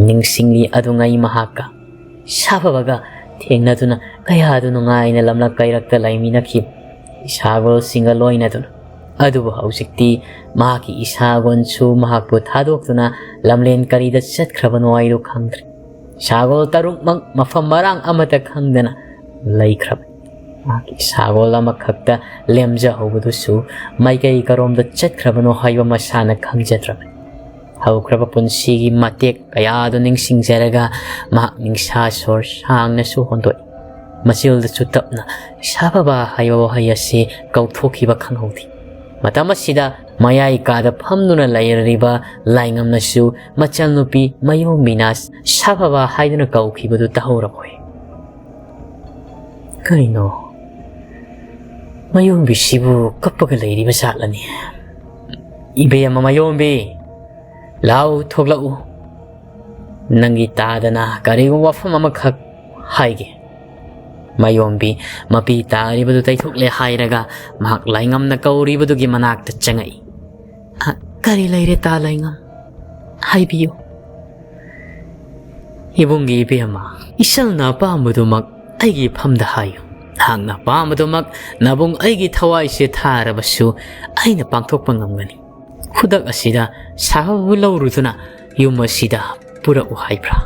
ꯅꯤꯡꯁꯤꯡꯂꯤ ꯑꯗꯨꯉꯩ ꯃꯍꯥꯛꯀ ꯁꯥꯐꯕꯒ ꯊꯦꯡꯅꯗꯨꯅ ꯀꯌꯥꯗꯨ ꯅꯨꯡꯉꯥꯏꯅ ꯂꯝꯂꯛ ꯀꯩꯔꯛꯇ ꯂꯩꯃꯤꯟꯅꯈꯤꯕ ꯏꯁꯥꯒꯣꯜꯁꯤꯡꯒ ꯂꯣꯏꯅꯗꯨꯅ꯫ ꯑꯗꯨꯕꯨ ꯍꯧꯖꯤꯛꯇꯤ ꯃꯍꯥꯛꯀꯤ ꯏꯁꯥꯒꯣꯟꯁꯨ ꯃꯍꯥꯛꯄꯨ ꯊꯥꯗꯣꯛꯇꯨꯅ ꯂꯝꯂꯦꯟ ꯀꯔꯤꯗ ꯆꯠꯈ꯭ꯔꯕꯅꯣ ꯍꯥꯏꯗꯨ ꯈꯪꯗ꯭ꯔꯦ꯫ ꯏꯁꯥꯒꯣꯜ ꯇꯔꯨꯛꯃꯛ ꯃꯐꯝ ꯃꯔꯥꯡ ꯑꯃꯠꯇ ꯈꯪꯗꯅ ꯂꯩꯈ꯭ꯔꯕꯅꯤ꯫ ꯃꯍꯥꯛꯀꯤ ꯏꯁꯥꯒꯣꯜ ꯑꯃꯈꯛꯇ ꯂꯦꯝꯖꯍꯧꯕꯗꯨꯁꯨ ꯃꯥꯏꯀꯩ ꯀꯔꯣꯝꯗ ꯆꯠꯈ꯭ꯔꯕꯅꯣ ꯍꯥꯏꯕ ꯃꯁꯥꯅ ꯈꯪꯖꯗ꯭ꯔꯕꯅꯤ꯫ ꯍꯧꯈ꯭ꯔꯕ ꯄꯨꯟꯁꯤꯒꯤ ꯃꯇꯦꯛ ꯀꯌꯥꯗꯨ ꯅꯤꯡꯁꯤꯡꯖꯔꯒ ꯃꯍꯥꯛ ꯅꯤꯡꯁꯥ ꯁꯣꯔ ꯁꯥꯡꯅꯁꯨ ꯍꯣꯟꯗꯣꯛꯏ꯫ ꯃꯆꯤꯜꯗꯁꯨ ꯇꯞꯅ ꯁꯥꯐꯕ ꯍꯥꯏꯕ ꯋꯥꯍꯩ ꯑꯁꯤ ꯀꯧꯊꯣꯛꯈꯤꯕ ꯈꯪꯍꯧꯗꯦ꯫ ꯃꯇꯝ ꯑꯁꯤꯗ ꯃꯌꯥꯏ ꯀꯥꯗ ꯐꯝꯗꯨꯅ ꯂꯩꯔꯤꯕ ꯂꯥꯏꯉꯝꯅꯁꯨ ꯃꯆꯜꯅꯨꯄꯤ ꯃꯌꯣꯝꯕꯤꯅ ꯁꯥꯐꯕ ꯍꯥꯏꯗꯨꯅ ꯀꯧꯈꯤꯕꯗꯨ ꯇꯥꯍꯧꯔꯝꯃꯣꯏ꯫ ꯀꯩꯅꯣ, ꯃꯌꯣꯝꯕꯤꯁꯤꯕꯨ ꯀꯞꯄꯒ ꯂꯩꯔꯤꯕ ꯖꯥꯠꯂꯅꯦ? ꯏꯕꯦꯝꯃ ꯃꯌꯣꯝꯕꯤ, ꯂꯥꯎ ꯊꯣꯛꯂꯛꯎ꯫ ꯅꯪꯒꯤ ꯇꯥꯗꯅ ꯀꯔꯤꯒꯨꯝꯕ ꯋꯥꯐꯝ ꯑꯃꯈꯛ ꯍꯥꯏꯒꯦ꯫ ꯃꯌꯣꯝꯕꯤ ꯃꯄꯤ ꯇꯥꯔꯤꯕꯗꯨ ꯇꯩꯊꯣꯛꯂꯦ ꯍꯥꯏꯔꯒ ꯃꯍꯥꯛ ꯂꯥꯏꯉꯝꯅ ꯀꯧꯔꯤꯕꯗꯨꯒꯤ ꯃꯅꯥꯛꯇ ꯆꯪꯉꯛꯏ꯫ "ꯑ, ꯀꯔꯤ ꯂꯩꯔꯦ ꯇꯥ ꯂꯥꯏꯉꯝ? ꯍꯥꯏꯕꯤꯌꯨ꯫" "ꯏꯕꯨꯡꯒꯤ ꯏꯕꯦꯝꯃ, ꯏꯆꯜꯅ ꯑꯄꯥꯝꯕꯗꯨꯃꯛ ꯑꯩꯒꯤ ꯏꯐꯝꯗ ꯍꯥꯏꯌꯨ꯫ ꯅꯍꯥꯛꯅ ꯑꯄꯥꯝꯕꯗꯨꯃꯛ ꯅꯕꯨꯡ ꯑꯩꯒꯤ ꯊꯋꯥꯏꯁꯦ ꯊꯥꯔꯕꯁꯨ ꯑꯩꯅ ꯄꯥꯡꯊꯣꯛꯄ ꯉꯝꯒꯅꯤ꯫ ꯈꯨꯗꯛ ꯑꯁꯤꯗ ꯁꯥꯐꯕꯕꯨ ꯂꯧꯔꯨꯗꯨꯅ ꯌꯨꯝ ꯑꯁꯤꯗ ꯄꯨꯔꯛꯎ ꯍꯥꯏꯕ꯭ꯔꯥ?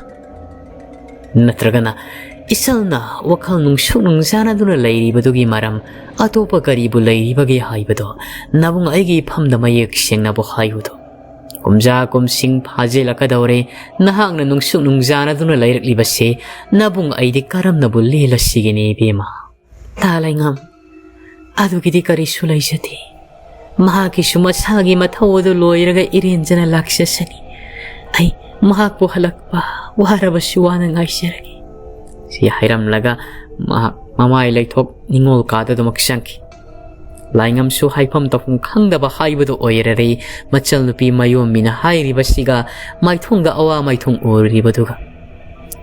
ꯅꯠꯇ꯭ꯔꯒꯅ ꯏꯆꯜꯅ ꯋꯥꯈꯜ ꯅꯨꯡꯁꯨꯛ ꯅꯨꯡꯖꯥꯅꯗꯨꯅ ꯂꯩꯔꯤꯕꯗꯨꯒꯤ ꯃꯔꯝ ꯑꯇꯣꯞꯄ ꯀꯔꯤꯕꯨ ꯂꯩꯔꯤꯕꯒꯦ ꯍꯥꯏꯕꯗꯣ ꯅꯕꯨꯡ ꯑꯩꯒꯤ ꯏꯐꯝꯗ ꯃꯌꯦꯛ ꯁꯦꯡꯅꯕꯨ ꯍꯥꯏꯌꯨꯗꯣ?" ꯀꯨꯝꯖꯥ ꯀꯨꯝꯁꯤꯡ ꯐꯥꯖꯤꯜꯂꯛꯀꯗꯧꯔꯦ꯫ ꯅꯍꯥꯛꯅ ꯅꯨꯡꯁꯨꯛ ꯅꯨꯡꯖꯥꯅꯗꯨꯅ ꯂꯩꯔꯛꯂꯤꯕꯁꯦ ꯅꯕꯨꯡ ꯑꯩꯗꯤ ꯀꯔꯝꯅꯕꯨ ꯂꯦꯜꯂꯁꯤꯒꯦꯅꯦ ꯏꯕꯦꯝꯃ? ꯂꯥ ꯂꯩꯉꯝ, ꯑꯗꯨꯒꯤꯗꯤ ꯀꯔꯤꯁꯨ ꯂꯩꯖꯗꯦ꯫ ꯃꯍꯥꯛꯀꯤꯁꯨ ꯃꯁꯥꯒꯤ ꯃꯊꯧ ꯑꯗꯨ ꯂꯣꯏꯔꯒ ꯏꯔꯦꯟꯖꯅ ꯂꯥꯛꯆꯁꯅꯤ꯫ ꯑꯩ ꯃꯍꯥꯛꯄꯨ ꯍꯜꯂꯛꯄ ꯋꯥꯔꯕꯁꯨ ꯋꯥꯅ ꯉꯥꯏꯖꯔꯒꯦ꯫ ꯁꯤ ꯍꯥꯏꯔꯝꯂꯒ ꯃꯍꯥꯛ ꯃꯃꯥꯏ ꯂꯩꯊꯣꯛ ꯅꯤꯡꯉꯣꯜ ꯀꯥꯗ ꯑꯗꯨꯃꯛ ꯆꯪꯈꯤ꯫ ꯂꯥꯏꯉꯝꯁꯨ ꯍꯥꯏꯐꯝ ꯇꯧꯐꯝ ꯈꯪꯗꯕ ꯍꯥꯏꯕꯗꯨ ꯑꯣꯏꯔꯔꯦ꯫ ꯃꯆꯜ ꯅꯨꯄꯤ ꯃꯌꯣꯝꯕꯤꯅ ꯍꯥꯏꯔꯤꯕꯁꯤꯒ ꯃꯥꯏꯊꯣꯡꯗ ꯑꯋꯥ ꯃꯥꯏꯊꯣꯡ ꯎꯔꯤꯕꯗꯨꯒ꯫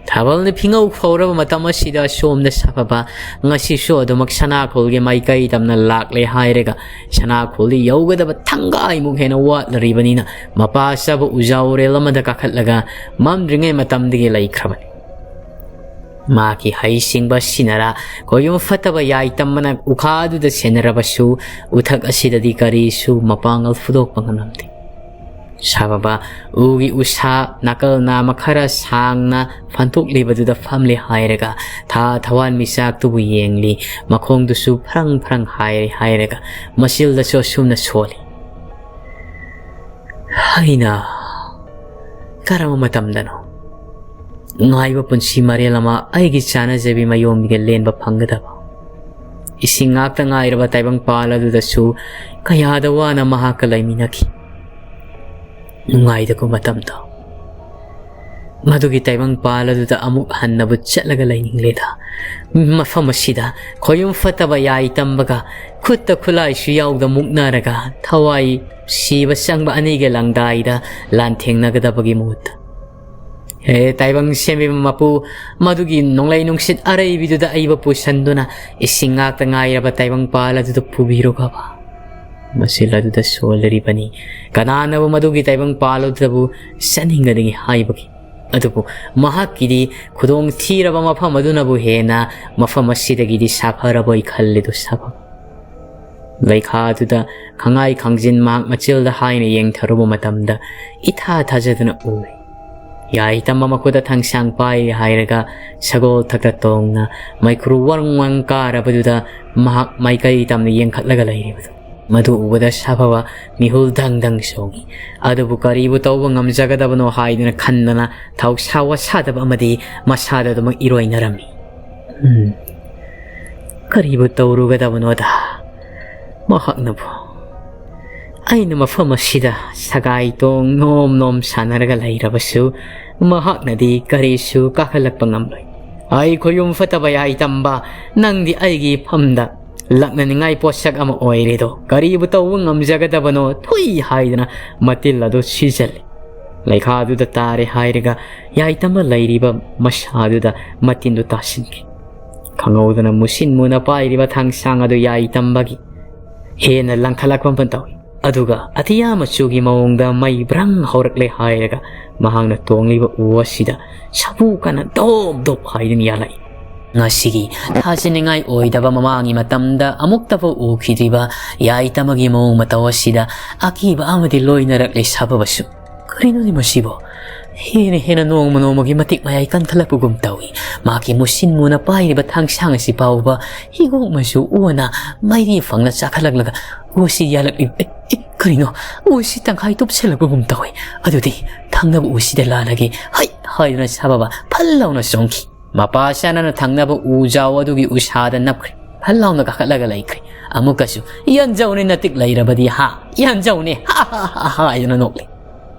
ꯊꯥꯕꯜꯅ ꯐꯤꯉꯧ ꯐꯧꯔꯕ ꯃꯇꯝ ꯑꯁꯤꯗ ꯁꯣꯝꯗ ꯁꯥꯐꯕ ꯉꯁꯤꯁꯨ ꯑꯗꯨꯃꯛ ꯁꯅꯥꯈꯣꯜꯒꯤ ꯃꯥꯏꯀꯩ ꯇꯝꯅ ꯂꯥꯛꯂꯦ ꯍꯥꯏꯔꯒ ꯁꯅꯥꯈꯣꯜꯗꯤ ꯌꯧꯒꯗꯕ ꯊꯪꯒꯥꯏꯃꯨꯛ ꯍꯦꯟꯅ ꯋꯥꯠꯂꯔꯤꯕꯅꯤꯅ ꯃꯄꯥ ꯆꯥꯕ ꯎꯖꯥ ꯎꯔꯦꯜ ꯑꯃꯗ ꯀꯥꯈꯠꯂꯒ ꯃꯝꯗ꯭ꯔꯤꯉꯩ ꯃꯇꯝꯗꯒꯤ ꯂꯩꯈ꯭ꯔꯕꯅꯤ꯫ ꯃꯍꯥꯛꯀꯤ ꯍꯩꯁꯤꯡꯕ ꯁꯤꯟꯅꯔꯥ ꯈꯣꯌꯨꯝ ꯐꯠꯇꯕ ꯌꯥꯏ ꯇꯝꯕꯅ ꯎꯈꯥꯗꯨꯗ ꯁꯦꯟꯅꯔꯕꯁꯨ ꯎꯊꯛ ꯑꯁꯤꯗꯗꯤ ꯀꯔꯤꯁꯨ ꯃꯄꯥꯡꯒꯜ ꯐꯨꯗꯣꯛꯄ ꯉꯝꯂꯝꯗꯦ꯫ ꯁꯥꯕꯕ ꯎꯒꯤ ꯎꯁꯥ ꯅꯥꯀꯜ ꯅꯥꯃ ꯈꯔ ꯁꯥꯡꯅ ꯐꯟꯇꯣꯛꯂꯤꯕꯗꯨꯗ ꯐꯝꯂꯦ ꯍꯥꯏꯔꯒ ꯊꯥ ꯊꯋꯥꯟ ꯃꯤꯆꯥꯛꯇꯨꯕꯨ ꯌꯦꯡꯂꯤ꯫ ꯃꯈꯣꯡꯗꯨꯁꯨ ꯐ꯭ꯔꯪ ꯐ꯭ꯔꯪ ꯍꯥꯏꯔꯦ ꯍꯥꯏꯔꯒ ꯃꯆꯤꯜꯗꯁꯨ ꯑꯁꯨꯝꯅ ꯁꯣꯜꯂꯤ꯫ ꯑꯩꯅ ꯀꯔꯝꯕ ꯃꯇꯝꯗꯅꯣ ꯉꯥꯏꯕ ꯄꯨꯟꯁꯤ ꯃꯔꯦꯜ ꯑꯃ ꯑꯩꯒꯤ ꯆꯥꯅꯖꯕꯤ ꯃꯌꯣꯝꯕꯤꯒ ꯂꯦꯟꯕ ꯐꯪꯒꯗꯕ? ꯏꯁꯤꯡ ꯉꯥꯛꯇ ꯉꯥꯏꯔꯕ ꯇꯥꯏꯕꯪꯄꯥꯜ ꯑꯗꯨꯗꯁꯨ ꯀꯌꯥꯗ ꯋꯥꯅ ꯃꯍꯥꯛꯀ ꯂꯩꯃꯤꯟꯅꯈꯤ꯫ ꯅꯨꯡꯉꯥꯏꯗꯀꯣ ꯃꯇꯝꯗꯣ꯫ ꯃꯗꯨꯒꯤ ꯇꯥꯏꯕꯪꯄꯥꯜ ꯑꯗꯨꯗ ꯑꯃꯨꯛ ꯍꯟꯅꯕꯨ ꯆꯠꯂꯒ ꯂꯩꯅꯤꯡꯂꯦꯗ꯫ ꯃꯐꯝ ꯑꯁꯤꯗ ꯈꯣꯌꯨꯝ ꯐꯠꯇꯕ ꯌꯥꯏ ꯇꯝꯕꯒ ꯈꯨꯠꯇ ꯈꯨꯠꯂꯥꯏꯁꯨ ꯌꯥꯎꯗ ꯃꯨꯛꯅꯔꯒ ꯊꯋꯥꯏ ꯁꯤꯕ ꯆꯪꯕ ꯑꯅꯤꯒꯤ ꯂꯪꯗꯥꯏꯗ ꯂꯥꯟꯊꯦꯡꯅꯒꯗꯕꯒꯤ ꯃꯍꯨꯠꯇ꯫ ꯍꯦ ꯇꯥꯏꯕꯪ ꯁꯦꯝꯕꯤꯕ ꯃꯄꯨ, ꯃꯗꯨꯒꯤ ꯅꯣꯡꯂꯩ ꯅꯨꯡꯁꯤꯠ ꯑꯔꯩꯕꯤꯗꯨꯗ ꯑꯩꯕꯨ ꯄꯨꯁꯟꯗꯨꯅ ꯏꯁꯤꯡ ꯉꯥꯛꯇ ꯉꯥꯏꯔꯕ ꯇꯥꯏꯕꯪꯄꯥꯜ ꯑꯗꯨꯗ ꯄꯨꯕꯤꯔꯨꯒꯕ꯫ ꯃꯆꯤꯜ ꯑꯗꯨꯗ ꯁꯣꯜꯂꯔꯤꯕꯅꯤ꯫ ꯀꯅꯥꯅꯕꯨ ꯃꯗꯨꯒꯤ ꯇꯥꯏꯕꯪꯄꯥꯜ ꯑꯗꯨꯗꯕꯨ ꯆꯠꯅꯤꯡꯒꯅꯤ ꯍꯥꯏꯕꯒꯦ? ꯑꯗꯨꯕꯨ ꯃꯍꯥꯛꯀꯤꯗꯤ ꯈꯨꯗꯣꯡ ꯊꯤꯔꯕ ꯃꯐꯝ ꯑꯗꯨꯅꯕꯨ ꯍꯦꯟꯅ ꯃꯐꯝ ꯑꯁꯤꯗꯒꯤꯗꯤ ꯁꯥꯐꯔꯕꯣꯏ ꯈꯜꯂꯤꯗꯨ ꯁꯥꯐꯕ꯫ ꯂꯩꯈꯥꯗꯨꯗ ꯈꯪꯉꯥꯏ ꯈꯪꯖꯤꯟ ꯃꯍꯥꯛ ꯃꯆꯤꯜꯗ ꯍꯥꯏꯅ ꯌꯦꯡꯊꯔꯨꯕ ꯃꯇꯝꯗ ꯏꯊꯥ ꯊꯥꯖꯗꯅ ꯎꯔꯦ꯫ ꯌꯥꯏ ꯇꯝꯕ ꯃꯈꯨꯠꯇ ꯊꯥꯡꯁꯥꯡ ꯄꯥꯏꯔꯦ ꯍꯥꯏꯔꯒ ꯁꯒꯣꯜ ꯊꯛꯇ ꯇꯣꯡꯅ ꯃꯩꯈꯨꯔꯨ ꯋꯪ ꯋꯪ ꯀꯥꯔꯕꯗꯨꯗ ꯃꯍꯥꯛ ꯃꯥꯏꯀꯩ ꯇꯝꯅ ꯌꯦꯡꯈꯠꯂꯒ ꯂꯩꯔꯤꯕꯗꯨ꯫ ꯃꯗꯨ ꯎꯕꯗ ꯁꯥꯐꯕ ꯃꯤꯍꯨꯜ ꯗꯪ ꯗꯪ ꯆꯣꯡꯉꯤ꯫ ꯑꯗꯨꯕꯨ ꯀꯔꯤꯕꯨ ꯇꯧꯕ ꯉꯝꯖꯒꯗꯕꯅꯣ ꯍꯥꯏꯗꯨꯅ ꯈꯟꯗꯅ ꯊꯧꯁꯥ ꯋꯥꯁꯥꯗꯕ ꯑꯃꯗꯤ ꯃꯁꯥꯗ ꯑꯗꯨꯃꯛ ꯏꯔꯣꯏꯅꯔꯝꯃꯤ꯫ ꯎꯝ, ꯀꯔꯤꯕꯨ ꯇꯧꯔꯨꯒꯗꯕꯅꯣꯗ? ꯃꯍꯥꯛꯅꯕꯨ ꯑꯩꯅ ꯃꯐꯝ ꯑꯁꯤꯗ ꯁꯒꯥꯏ ꯇꯣꯡ ꯅꯣꯝ ꯅꯣꯝ ꯁꯥꯟꯅꯔꯒ ꯂꯩꯔꯕꯁꯨ ꯃꯍꯥꯛꯅꯗꯤ ꯀꯔꯤꯁꯨ ꯀꯥꯈꯠꯂꯛꯄ ꯉꯝꯂꯣꯏ꯫ ꯑꯩ ꯈꯣꯌꯨꯝ ꯐꯠꯇꯕ ꯌꯥꯏꯇꯝꯕ, ꯅꯪꯗꯤ ꯑꯩꯒꯤ ꯏꯐꯝꯗ ꯂꯛꯅꯅꯤꯡꯉꯥꯏ ꯄꯣꯠꯁꯛ ꯑꯃ ꯑꯣꯏꯔꯦꯗꯣ, ꯀꯔꯤꯕꯨ ꯇꯧꯕ ꯉꯝꯖꯒꯗꯕꯅꯣ? ꯊꯨꯏ ꯍꯥꯏꯗꯅ ꯃꯇꯤꯜ ꯑꯗꯨ ꯁꯤꯖꯜꯂꯤ꯫ ꯂꯩꯈꯥꯗꯨꯗ ꯇꯥꯔꯦ ꯍꯥꯏꯔꯒ ꯌꯥꯏꯇꯝꯕ ꯂꯩꯔꯤꯕ ꯃꯁꯥꯗꯨꯗ ꯃꯇꯤꯟꯗꯨ ꯇꯥꯁꯤꯟꯈꯤ꯫ ꯈꯪꯍꯧꯗꯅ ꯃꯨꯁꯤꯟ ꯃꯨꯅ ꯄꯥꯏꯔꯤꯕ ꯊꯥꯡꯁꯥꯡ ꯑꯗꯨ ꯌꯥꯏꯇꯝꯕꯒꯤ ꯍꯦꯟꯅ ꯂꯪꯈꯠꯂꯛꯄ ꯑꯃ ꯇꯧꯏ꯫ ꯑꯗꯨꯒ ꯑꯇꯤꯌꯥ ꯃꯆꯨꯒꯤ ꯃꯑꯣꯡꯗ ꯃꯩ ꯕ꯭ꯔꯪ ꯍꯧꯔꯛꯂꯦ ꯍꯥꯏꯔꯒ ꯃꯍꯥꯛꯅ ꯇꯣꯡꯂꯤꯕ ꯎ ꯑꯁꯤꯗ ꯁꯥꯐꯨ ꯀꯟꯅ ꯗꯣꯞ ꯗꯣꯞ ꯍꯥꯏꯗꯨꯅ ꯌꯥꯜꯂꯛꯏ꯫ ꯉꯁꯤꯒꯤ ꯊꯥꯖꯅꯤꯡꯉꯥꯏ ꯑꯣꯏꯗꯕ ꯃꯃꯥꯡꯒꯤ ꯃꯇꯝꯗ ꯑꯃꯨꯛꯇꯐꯥꯎ ꯎꯈꯤꯗ꯭ꯔꯤꯕ ꯌꯥꯏꯇꯝꯕꯒꯤ ꯃꯑꯣꯡ ꯃꯇꯧ ꯑꯁꯤꯗ ꯑꯀꯤꯕ ꯑꯃꯗꯤ ꯂꯣꯏꯅꯔꯛꯂꯦ ꯁꯥꯐꯕꯁꯨ꯫ ꯀꯔꯤꯅꯣꯅꯦ ꯃꯁꯤꯕꯣ? ꯍꯦꯟꯅ ꯍꯦꯟꯅ ꯅꯣꯡꯃ ꯅꯣꯡꯃꯒꯤ ꯃꯇꯤꯛ ꯃꯌꯥꯏ ꯀꯟꯈꯠꯂꯛꯄꯒꯨꯝ ꯇꯧꯏ꯫ ꯃꯍꯥꯛꯀꯤ ꯃꯨꯁꯤꯟ ꯃꯨꯅ ꯄꯥꯏꯔꯤꯕ ꯊꯥꯡꯁꯥꯡ ꯑꯁꯤ ꯐꯥꯎꯕ ꯍꯤꯒꯣꯛ ꯃꯆꯨ ꯑꯣꯟꯅ ꯃꯩꯔꯤ ꯐꯪꯅ ꯆꯥꯈꯠꯂꯛꯂꯒ ꯎꯁꯤ ꯌꯥꯜꯂꯛꯂꯤ꯫ ꯑꯦ, ꯑꯦ, ꯀꯔꯤꯅꯣ? ꯎꯁꯤ ꯇꯪꯈꯥꯏ ꯇꯨꯞꯁꯤꯜꯂꯛꯄꯒꯨꯝ ꯇꯧꯏ꯫ ꯑꯗꯨꯗꯤ ꯊꯪꯅꯕ ꯎꯁꯤꯗ ꯂꯥꯜꯂꯒꯦ꯫ ꯍꯩ ꯍꯥꯏꯗꯨꯅ ꯁꯥꯐꯕ ꯐꯜ ꯂꯥꯎꯅ ꯆꯣꯡꯈꯤ꯫ ꯃꯄꯥ ꯁꯥꯅꯅ ꯊꯪꯅꯕ ꯎꯖꯥꯎ ꯑꯗꯨꯒꯤ ꯎꯁꯥꯗ ꯅꯞꯈ꯭ꯔꯦ꯫ ꯐꯜ ꯂꯥꯎꯅ ꯀꯥꯈꯠꯂꯒ ꯂꯩꯈ꯭ꯔꯦ꯫ ꯑꯃꯨꯛꯀꯁꯨ, "ꯌꯥꯟꯖꯧꯅꯦ, ꯅꯇꯤꯛ ꯂꯩꯔꯕꯗꯤ, ꯍꯥ? ꯌꯥꯟꯖꯧꯅꯦ, ꯍꯥ, ꯍꯥ, ꯍꯥ, ꯍꯥ," ꯍꯥꯏꯗꯨꯅ ꯅꯣꯛꯂꯦ꯫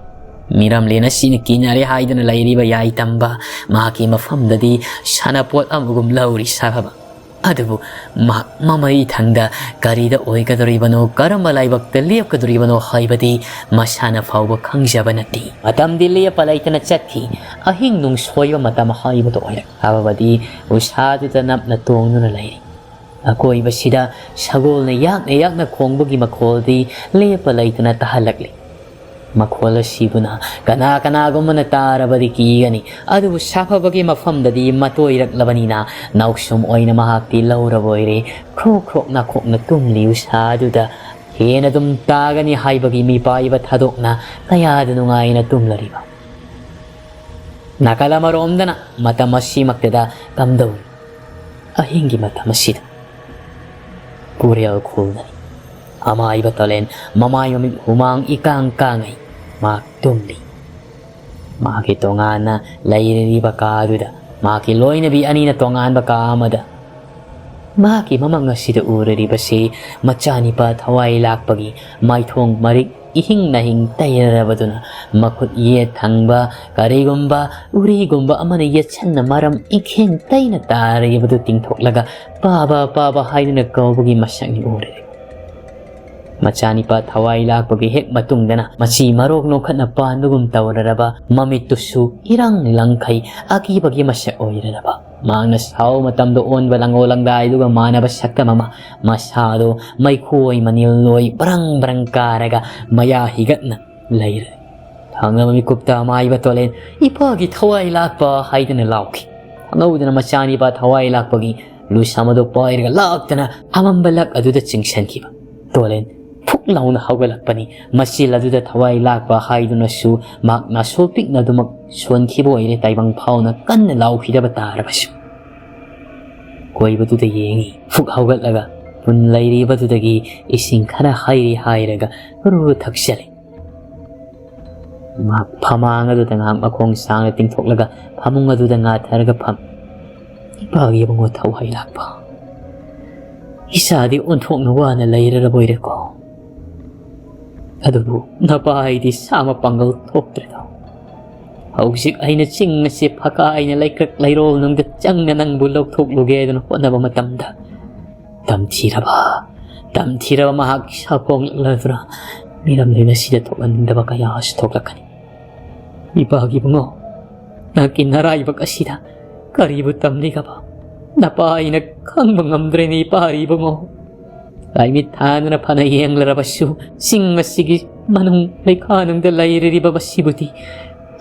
ꯃꯤꯔꯝꯂꯦꯟ ꯑꯁꯤꯅ ꯀꯤꯅꯔꯦ ꯍꯥꯏꯗꯨꯅ ꯂꯩꯔꯤꯕ ꯌꯥꯏꯇꯝꯕ ꯃꯍꯥꯛꯀꯤ ꯃꯐꯝꯗꯗꯤ ꯁꯥꯟꯅꯄꯣꯠ ꯑꯃꯒꯨꯝ ꯂꯧꯔꯤ ꯁꯥꯐꯕ꯫ ꯑꯗꯨꯕꯨ ꯃꯍꯥꯛ ꯃꯃꯩ ꯊꯪꯗ ꯀꯔꯤꯗ ꯑꯣꯏꯒꯗꯧꯔꯤꯕꯅꯣ, ꯀꯔꯝꯕ ꯂꯥꯏꯕꯛꯇ ꯂꯦꯞꯀꯗꯧꯔꯤꯕꯅꯣ ꯍꯥꯏꯕꯗꯤ ꯃꯁꯥꯅ ꯐꯥꯎꯕ ꯈꯪꯖꯕ ꯅꯠꯇꯦ꯫ ꯃꯇꯝꯗꯤ ꯂꯦꯞꯄ ꯂꯩꯇꯅ ꯆꯠꯈꯤ꯫ ꯑꯍꯤꯡ ꯅꯨꯡꯁꯣꯏꯕ ꯃꯇꯝ ꯍꯥꯏꯕꯗꯨ ꯑꯣꯏꯔꯦ꯫ ꯁꯥꯐꯕꯗꯤ ꯎꯁꯥꯗꯨꯗ ꯅꯞꯅ ꯇꯣꯡꯗꯨꯅ ꯂꯩꯔꯤ꯫ ꯑꯀꯣꯏꯕꯁꯤꯗ ꯁꯒꯣꯜꯅ ꯌꯥꯛꯅ ꯌꯥꯛꯅ ꯈꯣꯡꯕꯒꯤ ꯃꯈꯣꯜꯗꯤ ꯂꯦꯞꯄ ꯂꯩꯇꯅ ꯇꯥꯍꯜꯂꯛꯂꯤ꯫ ꯃꯈꯣꯜ ꯑꯁꯤꯕꯨꯅ ꯀꯅꯥ ꯀꯅꯥꯒꯨꯝꯕꯅ ꯇꯥꯔꯕꯗꯤ ꯀꯤꯒꯅꯤ, ꯑꯗꯨꯕꯨ ꯁꯥꯐꯕꯒꯤ ꯃꯐꯝꯗꯗꯤ ꯃꯇꯣꯏꯔꯛꯂꯕꯅꯤꯅ ꯅꯥꯎꯁꯨꯝ ꯑꯣꯏꯅ ꯃꯍꯥꯛꯇꯤ ꯂꯧꯔꯕ ꯑꯣꯏꯔꯦ꯫ ꯈ꯭ꯔꯣꯛ ꯈ꯭ꯔꯣꯛ ꯅꯥꯈꯣꯛꯅ ꯇꯨꯝꯂꯤ ꯎꯁꯥ ꯑꯗꯨꯗ ꯍꯦꯟꯅ ꯑꯗꯨꯝ ꯇꯥꯒꯅꯤ ꯍꯥꯏꯕꯒꯤ ꯃꯤꯄꯥꯏꯕ ꯊꯥꯗꯣꯛꯅ ꯀꯌꯥꯗ ꯅꯨꯡꯉꯥꯏꯅ ꯇꯨꯝꯂꯔꯤꯕ꯫ ꯅꯥꯀꯜ ꯑꯃꯔꯣꯝꯗꯅ ꯃꯇꯝ ꯑꯁꯤꯃꯛꯇꯗ ꯀꯝꯗꯧꯔꯤ? ꯑꯍꯤꯡꯒꯤ ꯃꯇꯝ ꯑꯁꯤꯗ ꯀꯨꯔꯦꯜ ꯈꯨꯜꯗꯅꯤ꯫ ꯑꯃꯥꯏꯕ ꯇꯣꯂꯦꯟ ꯃꯃꯥꯏ ꯃꯃꯤꯠ ꯍꯨꯃꯥꯡ ꯏꯀꯥꯡ ꯀꯥꯡꯉꯩ꯫ ꯃꯍꯥꯛ ꯇꯨꯝꯂꯤ꯫ ꯃꯍꯥꯛꯀꯤ ꯇꯣꯉꯥꯟꯅ ꯂꯩꯔꯤꯕ ꯀꯥꯗꯨꯗ ꯃꯍꯥꯛꯀꯤ ꯂꯣꯏꯅꯕꯤ ꯑꯅꯤꯅ ꯇꯣꯉꯥꯟꯕ ꯀꯥ ꯑꯃꯗ꯫ ꯃꯍꯥꯛꯀꯤ ꯃꯃꯪ ꯑꯁꯤꯗ ꯎꯔꯤꯕꯁꯤ ꯃꯆꯥꯅꯤꯄꯥ ꯊꯋꯥꯏ ꯂꯥꯛꯄꯒꯤ ꯃꯥꯏꯊꯣꯡ ꯃꯔꯤꯛ ꯏꯍꯤꯡ ꯅꯥꯍꯤꯡ ꯇꯩꯔꯔꯕꯗꯨꯅ, ꯃꯈꯨꯠ ꯌꯦꯠ ꯊꯪꯕ ꯀꯔꯤꯒꯨꯝꯕ ꯎꯔꯤꯒꯨꯝꯕ ꯑꯃꯅ ꯌꯦꯠꯁꯟꯅ ꯃꯔꯝ ꯏꯈꯦꯡ ꯇꯩꯅ ꯇꯥꯔꯤꯕꯗꯨ ꯇꯤꯡꯊꯣꯛꯂꯒ "ꯄꯥꯕ, ꯄꯥꯕ" ꯍꯥꯏꯗꯨꯅ ꯀꯧꯕꯒꯤ ꯃꯁꯛꯅꯤ ꯎꯔꯤꯕ꯫ ꯃꯆꯥꯅꯤꯄꯥ ꯊꯋꯥꯏ ꯂꯥꯛꯄꯒꯤ ꯍꯦꯛ ꯃꯇꯨꯡꯗꯅ ꯃꯆꯤ ꯃꯔꯣꯛ ꯅꯣꯛꯈꯠꯅ ꯄꯥꯟꯕꯒꯨꯝ ꯇꯧꯔꯔꯕ ꯃꯃꯤꯠꯇꯨꯁꯨ ꯏꯔꯪ ꯂꯪꯈꯩ ꯑꯀꯤꯕꯒꯤ ꯃꯁꯛ ꯑꯣꯏꯔꯔꯕ꯫ ꯃꯍꯥꯛꯅ ꯁꯥꯎ ꯃꯇꯝꯗ ꯑꯣꯟꯕ ꯂꯪꯒꯣ ꯂꯪꯗꯥꯏꯗꯨꯒ ꯃꯥꯟꯅꯕ ꯁꯛꯇꯝ ꯑꯃ, ꯃꯁꯥꯗꯣ ꯃꯩꯈꯣꯏ ꯃꯅꯤꯜꯂꯣꯏ ꯕ꯭ꯔꯪ ꯕ꯭ꯔꯪ ꯀꯥꯔꯒ ꯃꯌꯥ ꯍꯤꯒꯠꯅ ꯂꯩꯔꯦ꯫ ꯊꯪꯅꯕ ꯃꯤꯀꯨꯞꯇ ꯑꯃꯥꯏꯕ ꯇꯣꯂꯦꯟ "ꯏꯄꯥꯒꯤ ꯊꯋꯥꯏ ꯂꯥꯛꯄ" ꯍꯥꯏꯗꯨꯅ ꯂꯥꯎꯈꯤ꯫ ꯈꯪꯍꯧꯗꯅ ꯃꯆꯥꯅꯤꯄꯥ ꯊꯋꯥꯏ ꯂꯥꯛꯄꯒꯤ ꯂꯨꯁꯝ ꯑꯗꯨ ꯄꯥꯏꯔꯒ ꯂꯥꯛꯇꯅ ꯑꯃꯝꯕ ꯂꯛ ꯑꯗꯨꯗ ꯆꯤꯡꯁꯤꯟꯈꯤꯕ꯫ ꯇꯣꯂꯦꯟ ꯐꯨꯛ ꯂꯥꯎꯅ ꯍꯧꯒꯠꯂꯛꯄꯅꯤ꯫ ꯃꯆꯤꯜ ꯑꯗꯨꯗ ꯊꯋꯥꯏ ꯂꯥꯛꯄ ꯍꯥꯏꯗꯨꯅꯁꯨ ꯃꯍꯥꯛ ꯅꯥꯁꯣꯜ ꯄꯤꯛꯅ ꯑꯗꯨꯃꯛ ꯁꯣꯟꯈꯤꯕ ꯑꯣꯏꯔꯦ, ꯇꯥꯏꯕꯪ ꯐꯥꯎꯅ ꯀꯟꯅ ꯂꯥꯎꯈꯤꯗꯕ ꯇꯥꯔꯕꯁꯨ꯫ ꯀꯣꯏꯕꯗꯨꯗ ꯌꯦꯡꯉꯤ꯫ ꯐꯨꯛ ꯍꯧꯒꯠꯂꯒ ꯄꯨꯟ ꯂꯩꯔꯤꯕꯗꯨꯗꯒꯤ ꯏꯁꯤꯡ ꯈꯔ ꯍꯩꯔꯤ ꯍꯥꯏꯔꯒ ꯍꯨꯔꯨ ꯍꯨꯔꯨ ꯊꯛꯆꯜꯂꯤ꯫ ꯃꯍꯥꯛ ꯐꯃꯥꯡ ꯑꯗꯨꯗ ꯉꯥꯏꯍꯥꯛ ꯃꯈꯣꯡ ꯁꯥꯡꯅ ꯇꯤꯡꯊꯣꯛꯂꯒ ꯐꯃꯨꯡ ꯑꯗꯨꯗ ꯉꯥꯊꯔꯒ ꯐꯝ꯫ "ꯏꯄꯥꯒꯤ ꯏꯕꯨꯡꯉꯣ ꯊꯋꯥꯏ ꯂꯥꯛꯄ, ꯏꯁꯥꯗꯤ ꯑꯣꯟꯊꯣꯛꯅ ꯋꯥꯅ ꯂꯩꯔꯔꯕꯣꯏꯔꯦꯀꯣ꯫ ꯑꯗꯨꯕꯨ ꯅꯄꯥ ꯑꯩꯗꯤ ꯁꯥ ꯃꯄꯥꯡꯒꯜ ꯊꯣꯛꯇ꯭ꯔꯦꯗꯣ꯫ ꯍꯧꯖꯤꯛ ꯑꯩꯅ ꯆꯤꯡ ꯑꯁꯤ ꯐꯀꯥꯏꯅ ꯂꯩꯀ꯭ꯔꯛ ꯂꯩꯔꯣꯜ ꯅꯨꯡꯗ ꯆꯪꯅ ꯅꯪꯕꯨ ꯂꯧꯊꯣꯛꯂꯨꯒꯦ ꯍꯥꯏꯗꯨꯅ ꯍꯣꯠꯅꯕ ꯃꯇꯝꯗ, ꯇꯝꯊꯤꯔꯕ, ꯇꯝꯊꯤꯔꯕ ꯃꯍꯥꯛꯀꯤ ꯁꯥꯐꯣꯡꯂꯛꯂꯗꯨꯅ ꯃꯤꯔꯝꯂꯦꯟ ꯑꯁꯤꯗ ꯊꯣꯛꯍꯟꯅꯤꯡꯗꯕ ꯀꯌꯥꯁꯨ ꯊꯣꯛꯂꯛꯀꯅꯤ꯫ ꯏꯄꯥꯒꯤ ꯏꯕꯨꯡꯉꯣ, ꯅꯍꯥꯛꯀꯤ ꯅꯔꯥꯏꯕꯛ ꯑꯁꯤꯗ ꯀꯔꯤꯕꯨ ꯇꯝꯂꯤꯒꯕ? ꯅꯄꯥ ꯑꯩꯅ ꯈꯪꯕ ꯉꯝꯗ꯭ꯔꯦꯅꯦ, ꯏꯄꯥꯒꯤ ꯏꯕꯨꯡꯉꯣ꯫ ꯂꯥꯏꯃꯤꯠ ꯊꯥꯗꯨꯅ ꯐꯅ ꯌꯦꯡꯂꯔꯕꯁꯨ, ꯆꯤꯡ ꯑꯁꯤꯒꯤ ꯃꯅꯨꯡ ꯂꯩꯈꯥꯅꯨꯡꯗ ꯂꯩꯔꯤꯕ ꯃꯁꯤꯕꯨꯗꯤ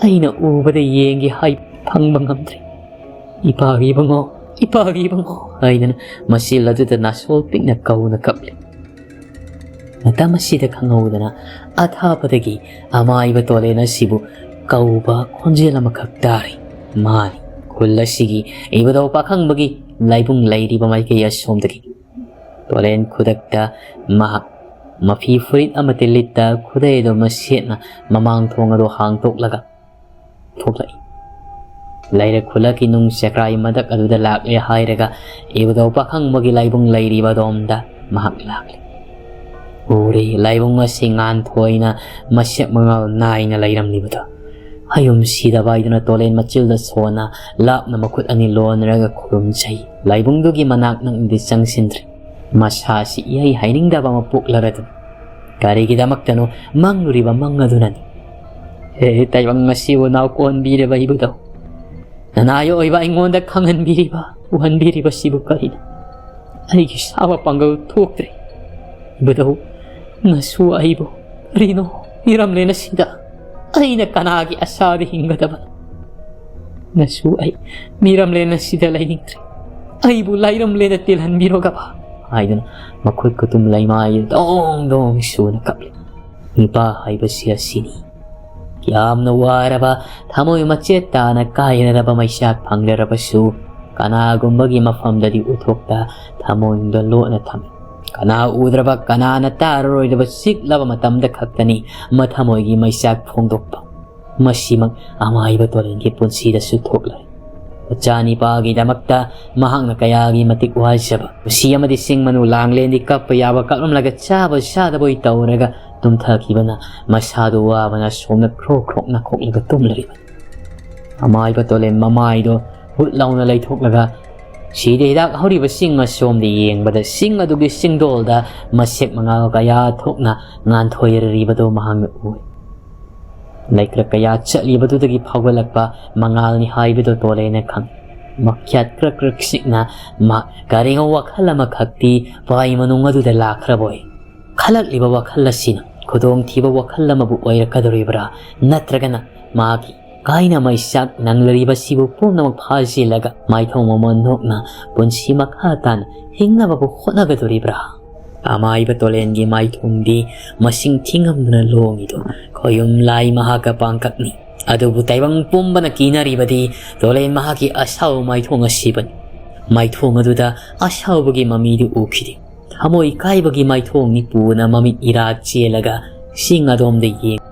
ꯑꯩꯅ ꯎꯕꯗ ꯌꯦꯡꯒꯦ ꯍꯥꯏ ꯐꯪꯕ ꯉꯝꯗ꯭ꯔꯦ꯫ ꯏꯄꯥꯒꯤ ꯏꯕꯨꯡꯉꯣ, ꯏꯄꯥꯒꯤ ꯏꯕꯨꯡꯉꯣ" ꯍꯥꯏꯗꯅ ꯃꯆꯤꯜ ꯑꯗꯨꯗ ꯅꯥꯁꯣꯜ ꯄꯤꯛꯅ ꯀꯧꯅ ꯀꯞꯂꯤ꯫ ꯃꯇꯝ ꯑꯁꯤꯗ ꯈꯪꯍꯧꯗꯅ ꯑꯊꯥꯞꯄꯗꯒꯤ ꯑꯃꯥꯏꯕ ꯇꯣꯂꯦꯟ ꯑꯁꯤꯕꯨ ꯀꯧꯕ ꯈꯣꯟꯖꯦꯜ ꯑꯃꯈꯛ ꯇꯥꯔꯤ꯫ ꯃꯥꯅꯤ, ꯈꯨꯜ ꯑꯁꯤꯒꯤ ꯏꯕꯨꯙꯧ ꯄꯥꯈꯪꯕꯒꯤ ꯂꯥꯏꯕꯨꯡ ꯂꯩꯔꯤꯕ ꯃꯥꯏꯀꯩ ꯑꯁꯣꯝꯗꯒꯤ꯫ ꯇꯣꯂꯦꯟ ꯈꯨꯗꯛꯇ ꯃꯍꯥꯛ ꯃꯐꯤ ꯐꯨꯔꯤꯠ ꯑꯃꯠꯇ ꯂꯤꯠꯇ ꯈꯨꯗꯩ ꯑꯗꯨ ꯃꯁꯦꯠꯅ ꯃꯃꯥꯡ ꯊꯣꯡ ꯑꯗꯨ ꯍꯥꯡꯗꯣꯛꯂꯒ ꯊꯣꯛꯂꯛꯏ꯫ ꯂꯩꯔꯛ ꯈꯨꯜꯂꯛꯀꯤ ꯅꯨꯡ ꯆꯦꯀ꯭ꯔꯥꯏ ꯃꯊꯛ ꯑꯗꯨꯗ ꯂꯥꯛꯂꯦ ꯍꯥꯏꯔꯒ ꯏꯕꯨꯙꯧ ꯄꯥꯈꯪꯕꯒꯤ ꯂꯥꯏꯕꯨꯡ ꯂꯩꯔꯤꯕ ꯑꯗꯣꯝꯗ ꯃꯍꯥꯛ ꯂꯥꯛꯂꯦ꯫ ꯎꯔꯦ, ꯂꯥꯏꯕꯨꯡ ꯑꯁꯤ ꯉꯥꯟꯊꯣꯏꯅ ꯃꯁꯦꯛ ꯃꯉꯥꯜ ꯅꯥꯏꯅ ꯂꯩꯔꯝꯂꯤꯕꯗꯣ꯫ ꯍꯌꯨꯝ ꯁꯤꯗꯕ ꯍꯥꯏꯗꯨꯅ ꯇꯣꯂꯦꯟ ꯃꯆꯤꯜꯗ ꯁꯣꯟꯅ ꯂꯥꯞꯅ ꯃꯈꯨꯠ ꯑꯅꯤ ꯂꯣꯟꯅꯔꯒ ꯈꯨꯔꯨꯝꯖꯩ꯫ ꯂꯥꯏꯕꯨꯡꯗꯨꯒꯤ ꯃꯅꯥꯛ ꯅꯛꯅꯗꯤ ꯆꯪꯁꯤꯟꯗ꯭ꯔꯦ꯫ ꯃꯁꯥꯁꯤ ꯏꯍꯩ ꯍꯩꯅꯤꯡꯗꯕ ꯑꯃ ꯄꯣꯛꯂꯔꯗꯨꯅ ꯀꯔꯤꯒꯤꯗꯃꯛꯇꯅꯣ ꯃꯪꯂꯨꯔꯤꯕ ꯃꯪ ꯑꯗꯨꯅꯅꯤ꯫ ꯍꯦ ꯇꯥꯏꯕꯪ ꯑꯁꯤꯕꯨ ꯅꯥꯎꯀꯣꯟꯕꯤꯔꯕ ꯏꯕꯨꯙꯧ, ꯅꯅꯥꯏ ꯑꯣꯏꯕ ꯑꯩꯉꯣꯟꯗ ꯈꯪꯍꯟꯕꯤꯔꯤꯕ, ꯎꯍꯟꯕꯤꯔꯤꯕꯁꯤꯕꯨ ꯀꯔꯤꯅꯣ? ꯑꯩꯒꯤ ꯁꯥꯕ ꯄꯥꯡꯒꯜ ꯊꯣꯛꯇ꯭ꯔꯦ꯫ ꯏꯕꯨꯙꯧ, ꯅꯁꯨ ꯑꯩꯕꯨ ꯀꯔꯤꯅꯣ ꯃꯤꯔꯝꯂꯦꯟ ꯑꯁꯤꯗ ꯑꯩꯅ ꯀꯅꯥꯒꯤ ꯑꯁꯥꯗ ꯍꯤꯡꯒꯗꯕꯅꯣ? ꯅꯁꯨ ꯑꯩ ꯃꯤꯔꯝꯂꯦꯟ ꯑꯁꯤꯗ ꯂꯩꯅꯤꯡꯗ꯭ꯔꯦ꯫ ꯑꯩꯕꯨ ꯂꯥꯏꯔꯝꯂꯦꯟꯗ ꯇꯤꯜꯍꯟꯕꯤꯔꯣꯒꯕ ꯍꯥꯏꯗꯨꯅ ꯃꯈꯨꯠ ꯈꯨꯇꯨꯝ ꯂꯩꯃꯥꯏ ꯗꯣꯡ ꯗꯣꯡ ꯁꯨꯅ ꯀꯞꯂꯤ꯫ ꯅꯨꯄꯥ ꯍꯥꯏꯕꯁꯤ ꯑꯁꯤꯅꯤ꯫ ꯌꯥꯝꯅ ꯋꯥꯔꯕ, ꯊꯃꯣꯏ ꯃꯆꯦꯠ ꯇꯥꯅ ꯀꯥꯏꯔꯔꯕ ꯃꯩꯁꯥꯛ ꯐꯪꯂꯔꯕꯁꯨ, ꯀꯅꯥꯒꯨꯝꯕꯒꯤ ꯃꯐꯝꯗꯗꯤ ꯎꯠꯊꯣꯛꯇ ꯊꯃꯣꯏꯗ ꯂꯣꯠꯅ ꯊꯝꯃꯤ꯫ ꯀꯅꯥ ꯎꯗ꯭ꯔꯕ, ꯀꯅꯥꯅ ꯇꯥꯔꯔꯣꯏꯗꯕ ꯆꯤꯛꯂꯕ ꯃꯇꯝꯗ ꯈꯛꯇꯅꯤ ꯃꯊꯃꯣꯏꯒꯤ ꯃꯩꯁꯥꯛ ꯐꯣꯡꯗꯣꯛꯄ꯫ ꯃꯁꯤꯃꯛ ꯑꯃꯥꯏꯕ ꯇꯣꯔꯦꯟꯒꯤ ꯄꯨꯟꯁꯤꯗꯁꯨ ꯊꯣꯛꯂꯔꯦ꯫ ꯃꯆꯥꯅꯤꯄꯥꯒꯤꯗꯃꯛꯇ ꯃꯍꯥꯛꯅ ꯀꯌꯥꯒꯤ ꯃꯇꯤꯛ ꯋꯥꯖꯕ, ꯃꯁꯤ ꯑꯃꯗꯤ ꯆꯤꯡ ꯃꯅꯨ ꯂꯥꯡꯂꯦꯟꯗꯤ ꯀꯞꯄ ꯌꯥꯕ ꯀꯞꯂꯝꯂꯒ ꯆꯥꯕ ꯆꯥꯗꯕꯣꯏ ꯇꯧꯔꯒ ꯇꯨꯝꯊꯈꯤꯕꯅ ꯃꯁꯥꯗꯨ ꯋꯥꯕꯅ ꯁꯣꯝꯅ ꯈ꯭ꯔꯣꯛ ꯈ꯭ꯔꯣꯛ ꯅꯥꯈꯣꯛꯂꯒ ꯇꯨꯝꯂꯔꯤꯕꯅꯤ꯫ ꯑꯃꯥꯏꯕ ꯇꯣꯂꯦꯟ ꯃꯃꯥꯏꯗꯣ ꯍꯨꯠ ꯂꯥꯎꯅ ꯂꯩꯊꯣꯛꯂꯒ ꯁꯤꯗ ꯍꯤꯗꯥꯛ ꯍꯧꯔꯤꯕ ꯆꯤꯡ ꯑꯁꯣꯝꯗ ꯌꯦꯡꯕꯗ ꯆꯤꯡ ꯑꯗꯨꯒꯤ ꯆꯤꯡꯗꯣꯜꯗ ꯃꯁꯦꯛ ꯃꯉꯥꯜ ꯀꯌꯥ ꯊꯣꯛꯅ ꯉꯥꯟꯊꯣꯏꯔꯔꯤꯕꯗꯨ ꯃꯍꯥꯛꯅ ꯎꯏ꯫ ꯂꯩꯀ꯭ꯔꯛ ꯀꯌꯥ ꯆꯠꯂꯤꯕꯗꯨꯗꯒꯤ ꯐꯥꯎꯒꯠꯂꯛꯄ ꯃꯉꯥꯜꯅꯤ ꯍꯥꯏꯕꯗꯨ ꯇꯣꯂꯦꯅ ꯈꯪꯏ꯫ ꯃꯈ꯭ꯌꯥꯠ ꯀ꯭ꯔꯛ ꯀ꯭ꯔꯛ ꯆꯤꯛꯅ ꯃꯥ ꯀꯔꯤꯒꯨꯝꯕ ꯋꯥꯈꯜ ꯑꯃꯈꯛꯇꯤ ꯄꯥꯏ ꯃꯅꯨꯡ ꯑꯗꯨꯗ ꯂꯥꯛꯈ꯭ꯔꯕꯣꯏ꯫ ꯈꯜꯂꯛꯂꯤꯕ ꯋꯥꯈꯜ ꯑꯁꯤꯅ ꯈꯨꯗꯣꯡꯊꯤꯕ ꯋꯥꯈꯜ ꯑꯃꯕꯨ ꯑꯣꯏꯔꯛꯀꯗꯧꯔꯤꯕ꯭ꯔꯥ, ꯅꯠꯇ꯭ꯔꯒꯅ ꯃꯥꯒꯤ ꯀꯥꯏꯅ ꯃꯩꯆꯥꯛ ꯅꯪꯂꯔꯤꯕꯁꯤꯕꯨ ꯄꯨꯝꯅꯃꯛ ꯐꯥꯖꯤꯜꯂꯒ ꯃꯥꯏꯊꯣꯡ ꯃꯃꯣꯟ ꯅꯣꯛꯅ ꯄꯨꯟꯁꯤ ꯃꯈꯥ ꯇꯥꯅ ꯍꯤꯡꯅꯕꯕꯨ ꯍꯣꯠꯅꯒꯗꯧꯔꯤꯕ꯭ꯔꯥ? ꯑꯃꯥꯏꯕ ꯇꯣꯂꯦꯟꯒꯤ ꯃꯥꯏꯊꯣꯡꯗꯤ ꯃꯁꯤꯡ ꯊꯤꯉꯝꯗꯅ ꯂꯣꯡꯉꯤꯗꯨ ꯈꯣꯌꯨꯝ ꯂꯥꯏ ꯃꯍꯥꯛꯀ ꯄꯥꯡꯀꯛꯅꯤ꯫ ꯑꯗꯨꯕꯨ ꯇꯥꯏꯕꯪ ꯄꯨꯝꯕꯅ ꯀꯤꯅꯔꯤꯕꯗꯤ ꯇꯣꯂꯦꯟ ꯃꯍꯥꯛꯀꯤ ꯑꯁꯥꯎꯕ ꯃꯥꯏꯊꯣꯡ ꯑꯁꯤꯕꯅꯤ꯫ ꯃꯥꯏꯊꯣꯡ ꯑꯗꯨꯗ ꯑꯁꯥꯎꯕꯒꯤ ꯃꯃꯤꯗꯨ ꯎꯈꯤꯗꯦ꯫ ꯊꯃꯣꯏ ꯀꯥꯏꯕꯒꯤ ꯃꯥꯏꯊꯣꯡꯅꯤ ꯄꯨꯅ ꯃꯃꯤꯠ ꯏꯔꯥ ꯆꯦꯜꯂꯒ ꯁꯤꯡ ꯑꯗꯣꯝꯗ ꯌꯦꯡ꯫